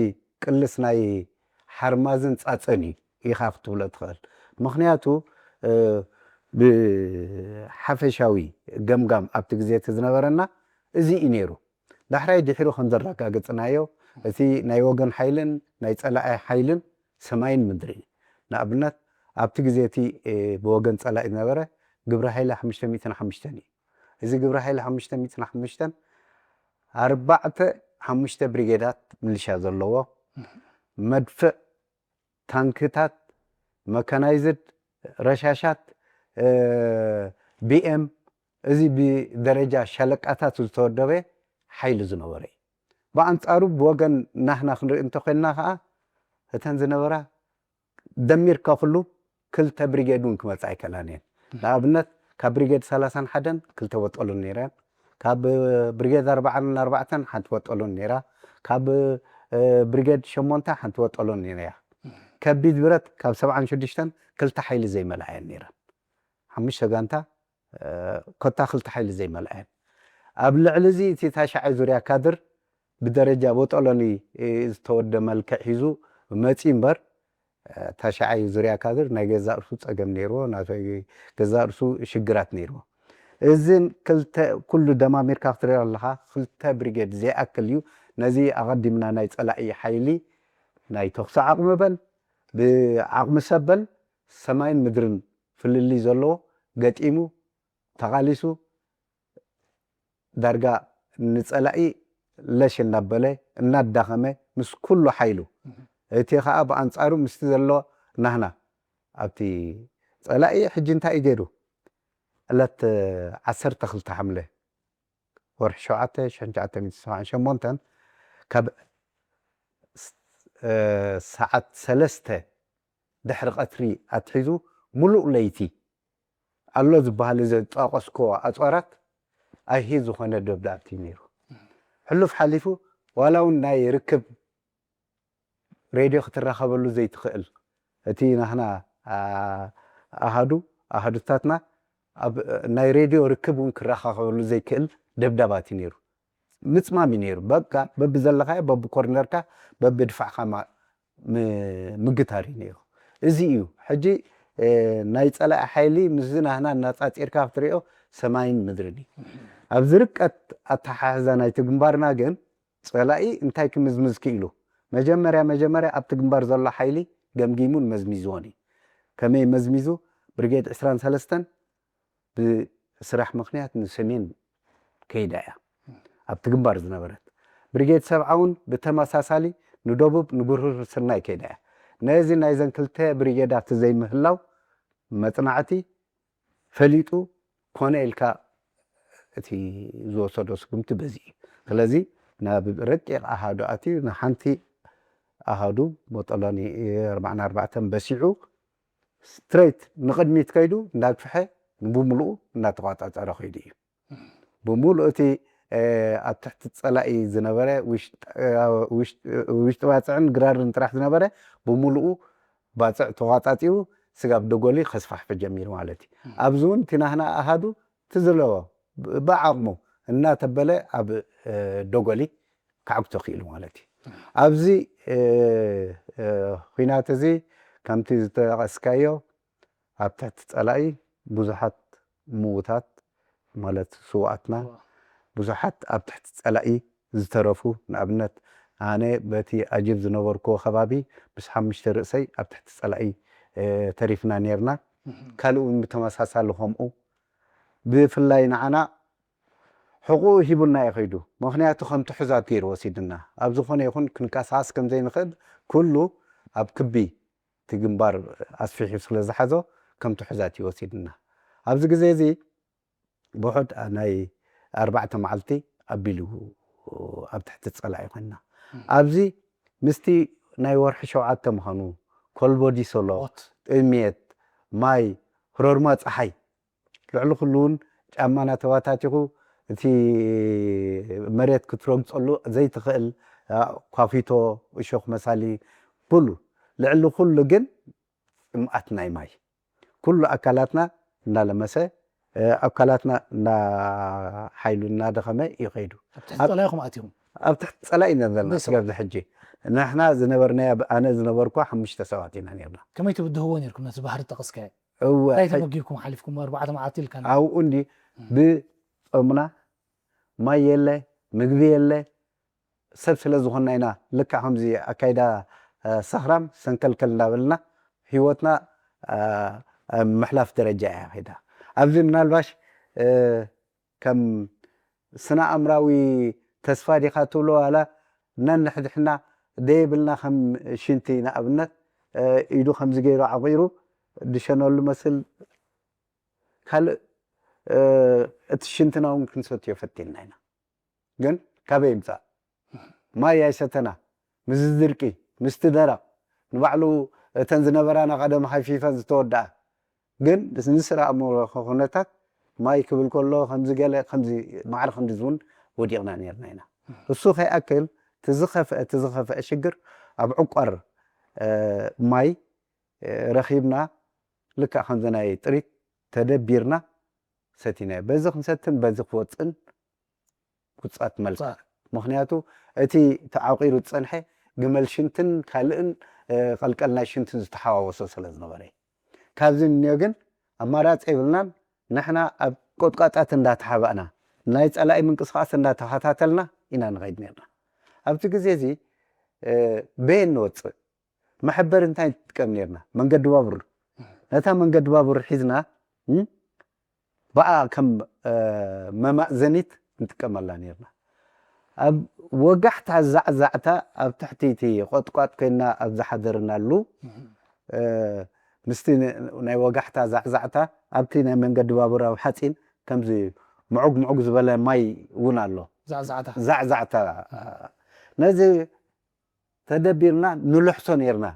ቅልስ ናይ ሓርማዝን ፃፀን እዩ ኢኻ ክትብሎ ትኽእል። ምኽንያቱ ብሓፈሻዊ ገምጋም ኣብቲ ግዜ እቲ ዝነበረና እዚ እዩ ነይሩ። ዳሕራይ ድሕሩ ከም ዘረጋገፅናዮ እቲ ናይ ወገን ሓይልን ናይ ፀላኢ ሓይልን ሰማይን ምድሪ እዩ። ንኣብነት ኣብቲ ግዜ እቲ ብወገን ፀላኢ ዝነበረ ግብረ ሓይሊ ሓሙሽተ ሚእትን ሓሙሽተን እዩ። እዚ ግብረ ሓይሊ ሓሙሽተ ሚእትን ሓሙሽተን ኣርባዕተ ሓሙሽተ ብሪጌዳት ምልሻ ዘለዎ መድፍዕ ታንክታት መካናይዝድ ረሻሻት ቢኤም እዚ ብደረጃ ሻለቃታት ዝተወደበ ሓይሊ ዝነበረ እዩ። ብኣንፃሩ ብወገን ናህና ክንርኢ እንተኮይንና ከዓ እተን ዝነበራ ደሚርካ ኩሉ ክልተ ብሪጌድ እውን ክመፃ ኣይከላን እየን። ንኣብነት ካብ ብሪጌድ ሰላሳን ሓደን ክልተ በጠሎን ነይረን። ካብ ብሪጌድ ኣርባዓን ኣርባዕተን ሓንቲ በጠሎን ነይራ። ካብ ብሪጌድ ሸሞንተ ሓንቲ በጠሎን ነይራ። ከቢድ ብረት ካብ ሰብዓን ሽዱሽተን ክልተ ሓይሊ ዘይመልኣየን ነይረን። ሓሙሽተ ጋንታ ኮታ ክልተ ሓይሊ ዘይመልኣየን። ኣብ ልዕሊ እዚ እቲ ታሽዓይ ዙርያ ካድር ብደረጃ በጠሎኒ ዝተወደ መልክዕ ሒዙ መፂ እምበር ታሽዓይ ዙርያ ካድር ናይ ገዛእ ርእሱ ፀገም ነይርዎ፣ ናይ ገዛእ ርእሱ ሽግራት ነይርዎ። እዝን ክልተ ኩሉ ደማሚርካ ክትሪኦ ኣለኻ ክልተ ብሪጌድ ዘይኣክል እዩ። ነዚ ኣቐዲምና ናይ ፀላኢ ሓይሊ ናይ ተኹሲ ዓቕሚ በል ብዓቕሚ ሰብ በል ሰማይን ምድርን ፍልልይ ዘለዎ ገጢሙ ተቓሊሱ ዳርጋ ንፀላኢ ለሽ እናበለ እናዳኸመ ምስ ኩሉ ሓይሉ እቲ ከዓ ብኣንፃሩ ምስቲ ዘሎ ናህና ኣብቲ ፀላኢ ሕጂ እንታይ እዩ ገይሩ ዕለት ዓሰርተ ክልተ ሓምለ ወርሒ ሸውዓተ ሽሕን ትሽዓተ ሚእትን ሰብዓን ሸሞንተን ካብ ሰዓት ሰለስተ ድሕሪ ቀትሪ ኣትሒዙ ሙሉእ ለይቲ ኣሎ ዝበሃል እዚ ዝጠቀስኮ ኣፅዋራት ኣይሂ ዝኾነ ደብዳብቲ ነይሩ። ሕሉፍ ሓሊፉ ዋላ እውን ናይ ርክብ ሬድዮ ክትራኸበሉ ዘይትኽእል እቲ ናህና ኣሃዱ ኣሃዱታትና ኣብ ናይ ሬድዮ ርክብ እውን ክራኻኸበሉ ዘይክእል ደብዳባት እዩ ነይሩ። ምፅማም እዩ ነይሩ። በቃ በብዘለኻዮ በብኮርነርካ በብድፋዕካ ምግታር እዩ ነይሩ። እዚ እዩ ሕጂ ናይ ፀላኢ ሓይሊ ምስዚ ናህና እናፃፂርካ ክትሪኦ ሰማይን ምድርን እዩ። ኣብዚ ርቀት ኣተሓሕዛ ናይቲ ግንባርና ግን ፀላኢ እንታይ ክምዝምዝ ክኢሉ መጀመርያ መጀመርያ ኣብቲ ግንባር ዘሎ ሓይሊ ገምጊሙን መዝሚዝዎን እዩ። ከመይ መዝሚዙ? ብርጌድ ዕስራን ሰለስተን ብስራሕ ምኽንያት ንሰሜን ከይዳ እያ ኣብቲ ግንባር ዝነበረት። ብርጌድ ሰብዓ እውን ብተመሳሳሊ ንደቡብ ንጉርህር ስርናይ ከይዳ እያ። ነዚ ናይዘን ክልተ ብሪጌዳት ዘይምህላው መጽናዕቲ ፈሊጡ ኮነ ኢልካ እቲ ዝወሰዶ ስጉምቲ በዚ እዩ። ስለዚ ናብ ረቂቕ ኣሃዱ ኣትዩ ንሓንቲ ኣሃዱ ሞጠሎኒ ኣርባዕን ኣርባዕተን በሲዑ ስትሬት ንቕድሚት ከይዱ እንዳግፍሐ ብሙሉኡ እናተቋጻጸረ ከይዱ እዩ። ብሙሉእ እቲ ኣብ ትሕቲ ጸላኢ ዝነበረ ውሽጢ ባጽዕን ግራርን ጥራሕ ዝነበረ ብሙሉኡ ባጽዕ ተቋጻጺኡ ስጋብ ደጎሊ ከስፋሕፈ ጀሚሩ ማለት እዩ። ኣብዚ እውን እቲ ናህና ኣሃዱ ትዝለዎ ብዓቕሙ እናተበለ ኣብ ደጎሊ ክዓግቶ ክኢሉ ማለት እዩ። ኣብዚ ኩናት እዚ ከምቲ ዝጠቐስካዮ ኣብ ትሕቲ ጸላኢ ብዙሓት ምዉታት ማለት ስውኣትና ብዙሓት ኣብ ትሕቲ ጸላኢ ዝተረፉ፣ ንኣብነት ኣነ በቲ ኣጅብ ዝነበርኩዎ ከባቢ ምስ ሓሙሽተ ርእሰይ ኣብ ትሕቲ ጸላኢ ተሪፍና ነርና። ካልእ እውን ብተመሳሳሊ ከምኡ። ብፍላይ ንዓና ሕቑኡ ሂቡና እዩ ከይዱ። ምኽንያቱ ከም ትሑዛት ገይሩ ወሲድና። ኣብ ዝኾነ ይኹን ክንቀሳቐስ ከም ዘይንኽእል ኩሉ ኣብ ክቢ እቲ ግንባር ኣስፊሑ ስለ ዝሓዞ ከም ትሑዛት እዩ ወሲድና። ኣብዚ ግዜ እዚ ብውሑድ ናይ ኣርባዕተ መዓልቲ ኣቢሉ ኣብ ትሕቲ ጸላኢ ኮይንና። ኣብዚ ምስቲ ናይ ወርሒ ሸውዓተ ምዃኑ ኮልቦዲ ሶሎ፣ ጥሜት፣ ማይ፣ ህሮርማ ጸሓይ ልዕሊ ኩሉ እውን ጫማና ተባታቲኹ እቲ መሬት ክትረግጸሉ ዘይትኽእል ኳፊቶ፣ እሾኽ መሳሊ ኩሉ ልዕሊ ኩሉ ግን ጽምኣት ናይ ማይ ኩሉ ኣካላትና እናለመሰ ኣካላትና ሓይሉ እናደኸመ እዩ ከይዱ። ኣብ ትሕቲ ጸላኢኹም ኣትኹም? ኣብ ትሕቲ ጸላኢ ኢና ዘለና ስጋብ ሕጂ። ንሕና ዝነበርናያ ኣነ ዝነበርኳ ሓሙሽተ ሰባት ኢና ነርና። ከመይ ትብድህዎ ነርኩም ነቲ ባህሪ ጠቕስካዮ? እወ እንታይ ተመጊብኩም ሓሊፍኩም ኣርባዕተ መዓልቲ ኢልካ? ኣብኡ እንዲ ብጾምና ማይ የለ ምግቢ የለ ሰብ ስለ ዝኾንና ኢና ልክዕ ከምዚ ኣካይዳ ሰኽራም ሰንከልከል እንዳበልና ህይወትና ምሕላፍ ደረጃ እያ ከይዳ። ኣብዚ ምናልባሽ ከም ስነ ኣእምራዊ ተስፋ ዲኻ ትብሎ ዋላ ነንሕድሕና ደየብልና ከም ሽንቲ ንኣብነት ኢዱ ከምዚ ገይሩ ዓቂሩ ድሸነሉ መስል ካልእ እቲ ሽንትና እውን ክንሰትዮ ፈቲንና ኢና። ግን ካበይ ይምፃእ? ማይ ኣይሰተና። ምስዚ ድርቂ፣ ምስቲ ደረቕ፣ ንባዕሉ እተን ዝነበራና ቀደም ሃይፊፈን ዝተወድኣ ግን ንስራ ኣእምሮ ኩነታት ማይ ክብል ከሎ ከምዚ ገለ ከምዚ ማዕረ ክንዲ እውን ወዲቕና ነርና ኢና። እሱ ከይኣክል እቲ ዝኸፍአ እቲ ዝኸፍአ ሽግር ኣብ ዕቋር ማይ ረኺብና ልክዕ ከምዚ ናይ ጥሪት ተደቢርና ሰቲናዮ። በዚ ክንሰትን በዚ ክወፅን ውፃት መልክዕ። ምክንያቱ እቲ ተዓቂሩ ዝፀንሐ ግመል ሽንትን ካልእን ቀልቀል ናይ ሽንትን ዝተሓዋወሶ ስለ ዝነበረ እዩ። ካብዚ እንዮ ግን ኣማራፂ የብልናን። ንሕና ኣብ ቆጥቋጣት እንዳተሓባእና ናይ ፀላኢ ምንቅስቃስ እንዳተኸታተልና ኢና ንኸይድ ነርና። ኣብቲ ግዜ እዚ በየን ንወፅእ? መሐበሪ እንታይ ንጥቀም ነርና? መንገዲ ባቡር። ነታ መንገዲ ባቡር ሒዝና ብኣ ከም መማእዘኒት ንጥቀመላ ነርና። ኣብ ወጋሕታ ዛዕዛዕታ ኣብ ትሕቲ እቲ ቆጥቋጥ ኮይና ኣብ ዝሓደርናሉ ምስቲ ናይ ወጋሕታ ዛዕዛዕታ ኣብቲ ናይ መንገዲ ባቡር ኣብ ሓፂን ከምዚ ምዑግ ምዑግ ዝበለ ማይ እውን ኣሎ። ዛዕዛዕታ ነዚ ተደቢርና ንልሕሶ ነርና።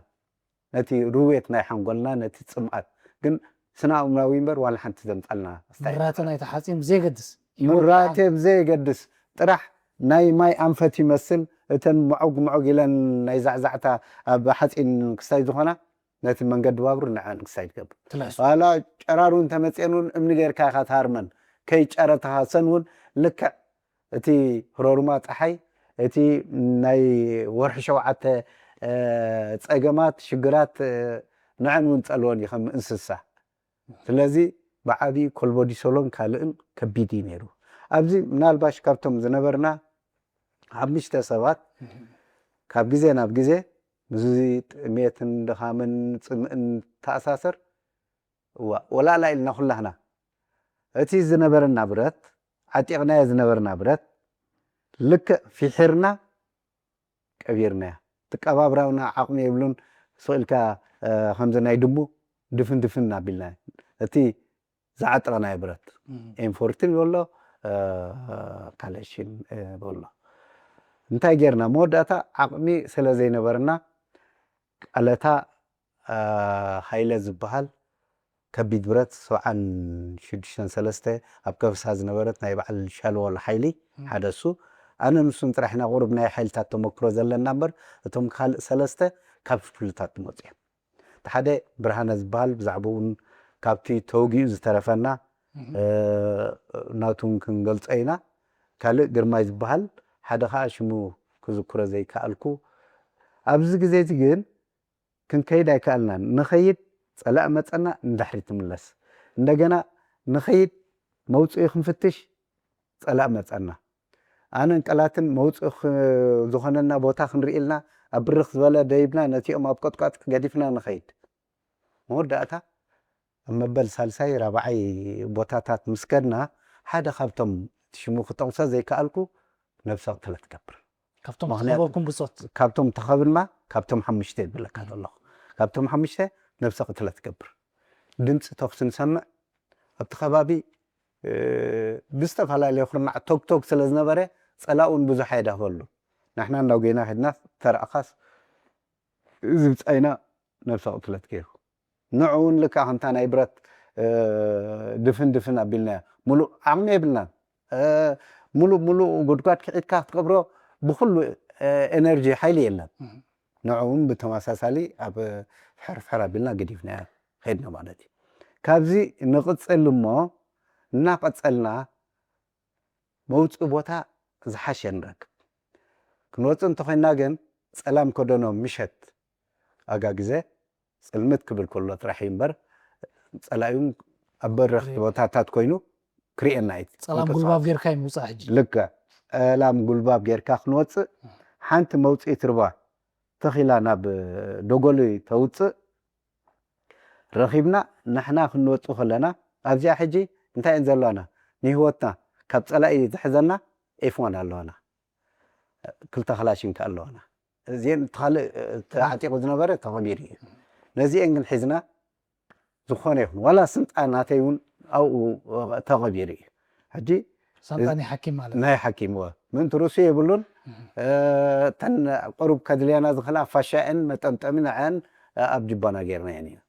ነቲ ርዌት ናይ ሓንጎልና ነቲ ጽምኣት ግን ስነ ኣእምራዊ እምበር ዋላ ሓንቲ ዘምጻልና ኣስተያየት ምራተ ናይቲ ሓጺን ብዘየገድስ ምራተ ብዘየገድስ ጥራሕ ናይ ማይ ኣንፈት ይመስል እተን ምዑግ ምዑግ ኢለን ናይ ዛዕዛዕታ ኣብ ሓጺን ክስታይ ዝኾና ነቲ መንገዲ ባቡር ንዐን ክስታይ ትገብር ትልሕሶ ዋላ ጨራሩ እንተመጽኤን እውን እምኒ ጌርካ ኢኻ ትሃርመን ከይጨረትኻ ሰን እውን ልክዕ እቲ ህሮርማ ጸሓይ እቲ ናይ ወርሒ ሸውዓተ ጸገማት ሽግራት ንዐን እውን ጸልወን እዩ ከም እንስሳ ስለዚ ብዓብዪ ኮልቦዲሶሎን ካልእን ከቢድ እዩ ነይሩ ኣብዚ ምናልባሽ ካብቶም ዝነበርና ሓሙሽተ ሰባት ካብ ግዜ ናብ ግዜ ምስዚ ጥሜትን ድኻምን ጽምእን ተኣሳሰር፣ እዋ፣ ወላላ ኢልና ኩላህና እቲ ዝነበረና ብረት፣ ዓጢቕናዮ ዝነበርና ብረት ልክዕ ፊሒርና ቀቢርናያ። ትቀባብራውና ዓቕሚ የብሉን። ስቕ ኢልካ ከምዚ ናይ ድሙ ድፍን ድፍን ኣቢልና እቲ ዝዓጠቕናዮ ብረት ኤም ፎርቲን በሎ፣ ካለሽን በሎ። እንታይ ጌርና? መወዳእታ ዓቕሚ ስለ ዘይነበርና፣ ቀለታ ሃይለ ዝበሃል ከቢድ ብረት ሰብዓን ሽዱሽተን ሰለስተ ኣብ ከበሳ ዝነበረት ናይ በዓል ሻለወል ሓይሊ ሓደ እሱ፣ ኣነ ንሱን ጥራሕ ኢና ቁሩብ ናይ ሓይልታት ተመክሮ ዘለና እምበር፣ እቶም ካልእ ሰለስተ ካብ ክፍልታት ዝመፁ እዮም። እቲ ሓደ ብርሃነ ዝበሃል ብዛዕባኡ እውን ካብቲ ተወጊኡ ዝተረፈና ናቱ እውን ክንገልጾ ኢና። ካልእ ግርማይ ዝበሃል ሓደ ኸዓ ሽሙ ክዝክሮ ዘይከኣልኩ። ኣብዚ ግዜ እዚ ግን ክንከይድ ኣይከኣልናን። ንኸይድ ጸላእ መጸና ንድሕሪት ትምለስ። እንደገና ንኸይድ መውጽኢ ክንፍትሽ ጸላእ መጸና። ኣነን ቀላትን መውጽኢ ኽ- ዝኾነና ቦታ ክንርኢ ኢልና ኣብ ብርኽ ዝበለ ደይብና ነቲኦም ኣብ ቆጥቋጥ ገዲፍና ንኸይድ። መወዳእታ ኣብ መበል ሳልሳይ ራብዓይ ቦታታት ምስ ከድና ሓደ ካብቶም እቲ ሽሙ ክጠቕሶ ዘይከኣልኩ ነብሰ ቅትለት ትገብር። ካብቶም ምኽንያቱ- ተኸበብኩም ብጾት ካብቶም ተኸብና ካብቶም ሓሙሽተ ይብለካ ዘለኹ። ካብቶም ሓሙሽተ ነብሰ ቅትለት ትገብር። ድምፂ ተኩሲ ንሰምዕ ኣብቲ ከባቢ ብዝተፈላለየ ኩርናዕ ቶግቶግ ስለ ዝነበረ ፀላእ እውን ብዙሕ ኣይዳህበሉ። ንሕና እንዳጎይና ከድና ተረኣኻስ እዚ ብፃይና ነብሰ ቅትለት ገይሩ። ንዑ እውን ልክዓ ከምታ ናይ ብረት ድፍን ድፍን ኣቢልናዮ። ሙሉእ ዓቕሚ የብልናን። ሙሉእ ሙሉእ ጉድጓድ ክዒድካ ክትቀብሮ ብኩሉ ኤነርጂ ሓይሊ የለን። ንዑ እውን ብተመሳሳሊ ኣብ ሕርፍሕር ኣቢልና ገዲፍናዮ ከድና ማለት እዩ። ካብዚ ንቕፅል እሞ እናቐፀልና መውፅኢ ቦታ ዝሓሸ ንረክብ። ክንወፅእ እንተኾይንና ግን ፀላም ከደኖ ምሸት ኣጋ ግዜ ፅልምት ክብል ከሎ ጥራሕ እዩ እምበር ፀላኢውን ኣብ በረኽቲ ቦታታት ኮይኑ ክርእየና እዩ። ፀላም ጉልባብ ጌርካ እዩ ምውፃእ ሕጂ ልክዕ ፀላም ጉልባብ ጌርካ ክንወፅእ ሓንቲ መውፅኢት ርባ ተኺላ ናብ ደጎሊ ተውፅእ ረኺብና ንሕና ክንወፅእ ከለና ኣብዚኣ ሕጂ እንታይ እየን ዘለዋና ንህይወትና ካብ ፀላኢ ዝሕዘና ኤፍዋን ኣለዋና ክልተ ክላሽን ከ ኣለዋና እዚአን እቲ ካልእ ተዓጢቑ ዝነበረ ተቐቢሩ እዩ ነዚአን ግን ሒዝና ዝኾነ ይኹን ዋላ ስንጣ ናተይ እውን ኣብኡ ተቐቢሩ እዩ ሕጂ ሳንጣ ናይ ሓኪም ማለት ናይ ሓኪም ወ ምእንቲ ርእሱ የብሉን እተን ቁሩብ ከድልያና ዝኽእላ ፋሻ እን መጠምጠሚ ንዐን ኣብ ጅባና ጌርና እየን ኢና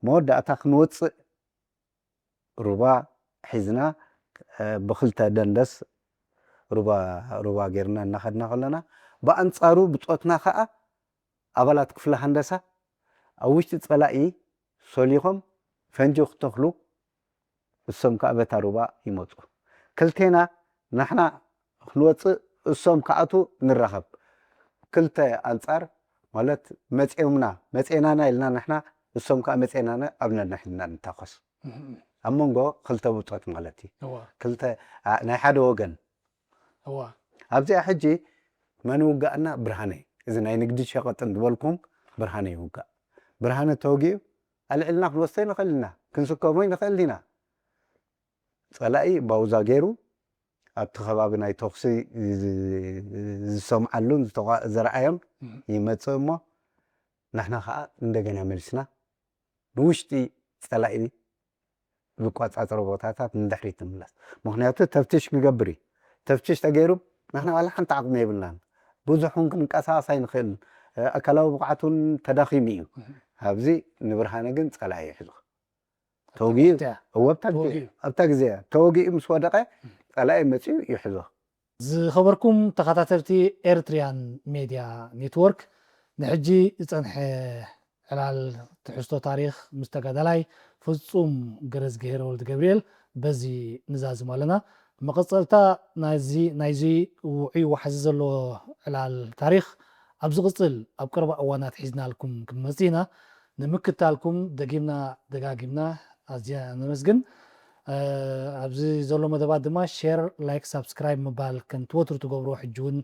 መወዳእታ ክንወፅእ ሩባ ሒዝና ብክልተ ደንደስ ሩባ ሩባ ጌርና እናኸድና ከለና ብኣንፃሩ ብፆትና ከዓ ኣባላት ክፍለ ሃንደሳ ኣብ ውሽጢ ፀላኢ ሶሊኾም ፈንጂ ክተኽሉ እሶም ከዓ በታ ሩባ ይመፁ ክልቴና ንሕና ክንወፅእ እሶም ክኣቱ ንራኸብ ክልተ ኣንፃር ማለት መፅኦምና መፅኤናና ኢልና ንሕና እሶም ከዓ መፅኤናና ኣብ ነንሕድና ንታኮስ ኣብ መንጎ ክልተ ብፆት ማለት እዩ ክልተ ናይ ሓደ ወገን ኣብዚኣ ሕጂ መን ይውጋእና ብርሃነ እዚ ናይ ንግዲ ሸቐጥን ዝበልኩም ብርሃነ ይውጋእ ብርሃነ ተወጊኡ ኣልዕልና ክንወስዶ ይንኽእል ኢና ክንስከሞ ይንኽእል ኢና ፀላኢ ባውዛ ገይሩ ኣብቲ ከባቢ ናይ ተኹሲ ዝሰምዓሉን ዝረኣዮም ይመፅእ እሞ ንሕና ከዓ እንደገና መሊስና ብውሽጢ ፀላኢ ዝቋፃፀሮ ቦታታት ንድሕሪት ንምለስ ምክንያቱ ተፍትሽ ክገብር እዩ ተፍትሽ ተገይሩ ንሕና ዋላ ሓንቲ ዓቕሚ የብልናን ብዙሕ እውን ክንቀሳቀስ ኣይንኽእል ኣካላዊ ብቕዓት እውን ተዳኺሙ እዩ ኣብዚ ንብርሃነ ግን ፀላኢ ይሕዞ ተወጊኡ ኣብታ ግዜ ተወጊኡ ምስ ወደቐ ፀላኢ መፂኡ ይሕዞ ዝኸበርኩም ተኸታተልቲ ኤርትሪያን ሜድያ ኔትወርክ ንሕጂ ዝፀንሐ ዕላል ትሕዝቶ ታሪኽ ምስ ተጋዳላይ ፍጹም ገረዝግሄር ወልድ ገብርኤል በዚ ንዛዝም ኣለና መቐፀልታ ናይዚ ውዑይ ዋሕዚ ዘለዎ ዕላል ታሪኽ ኣብ ዝቕፅል ኣብ ቀረባ እዋናት ሒዝናልኩም ክንመፅእ ኢና ንምክታልኩም ደጊምና ደጋጊምና ኣዝያ ነመስግን ኣብዚ ዘሎ መደባት ድማ ሸር ላይክ ሳብስክራይብ ምባል ከም ትወትሩ ትገብሮ ሕጂ እውን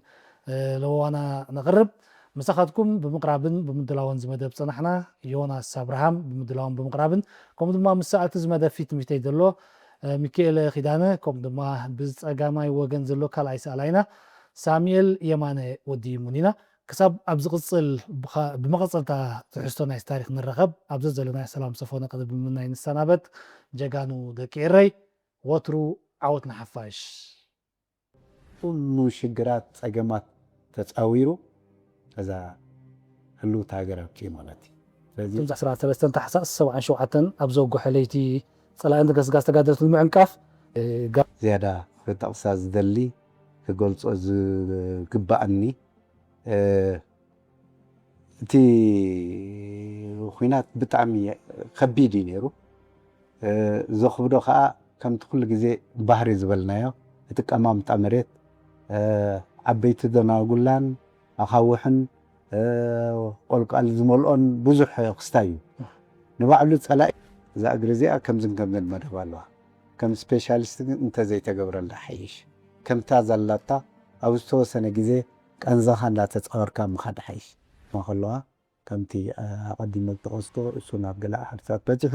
ለበዋና ነቕርብ ምሳኻትኩም ብምቕራብን ብምድላውን ዝመደብ ጸናሕና። ዮናስ ኣብርሃም ብምድላውን ብምቕራብን፣ ከምኡ ድማ ምስ ሰኣልቲ ዝመደብ ፊት ንፊተይ ዘሎ ሚኪኤለ ኪዳነ፣ ከምኡ ድማ ብጸጋማይ ወገን ዘሎ ካልኣይ ሰኣላይና ሳሙኤል የማነ ወዲ ሙኒና። ክሳብ ኣብ ዝቕጽል ብመቐጸልታ ትሕዝቶ ናይ ታሪኽ ንረኸብ፣ ኣብ ዘዘለናዮ ሰላም ሰፎነ ቅድሚ ምምናይ ንሰናበት። ጀጋኑ ደቂ ኤረይ፣ ወትሩ ዓወት ንሓፋሽ። ኩሉ ሽግራት ጸገማት ተጻዊሩ እዛ ህልውቲ ሃገር ኣብቂኡ ማለት እዩ። ስለዚ እቶም ዕስራን ሰለስተን ታሕሳስ ሰብዓን ሸውዓተን ኣብ ዘወግሐ ለይቲ ጸላእን ገስጋስ ተጋደልቲ ንምዕንቃፍ ዝያዳ ክጠቕሳ ዝደሊ ክገልጾ ዝግባኣኒ እቲ ኹናት ብጣዕሚ ከቢድ እዩ ነይሩ። ዘኽብዶ ከዓ ከምቲ ኩሉ ግዜ ባህሪ ዝበልናዮ እቲ ቀማምጣ መሬት ዓበይቲ ደናጉላን ኣኻውሕን ቆልቋል ዝመልኦን ብዙሕ ክስታይ እዩ። ንባዕሉ ፀላኢ እዛ እግሪ እዚኣ ከምዝን ከምዝን መደብ ኣለዋ። ከም ስፔሻሊስት ግን እንተዘይተገብረላ ሓይሽ። ከምታ ዘላታ ኣብ ዝተወሰነ ግዜ ቀንዛኻ እንዳተፃወርካ ምኻድ ሓይሽ። ከለዋ ከምቲ ኣቐዲመ ዝጠቐስኩ እሱ ናብ ገለ ዓድታት በፂሑ።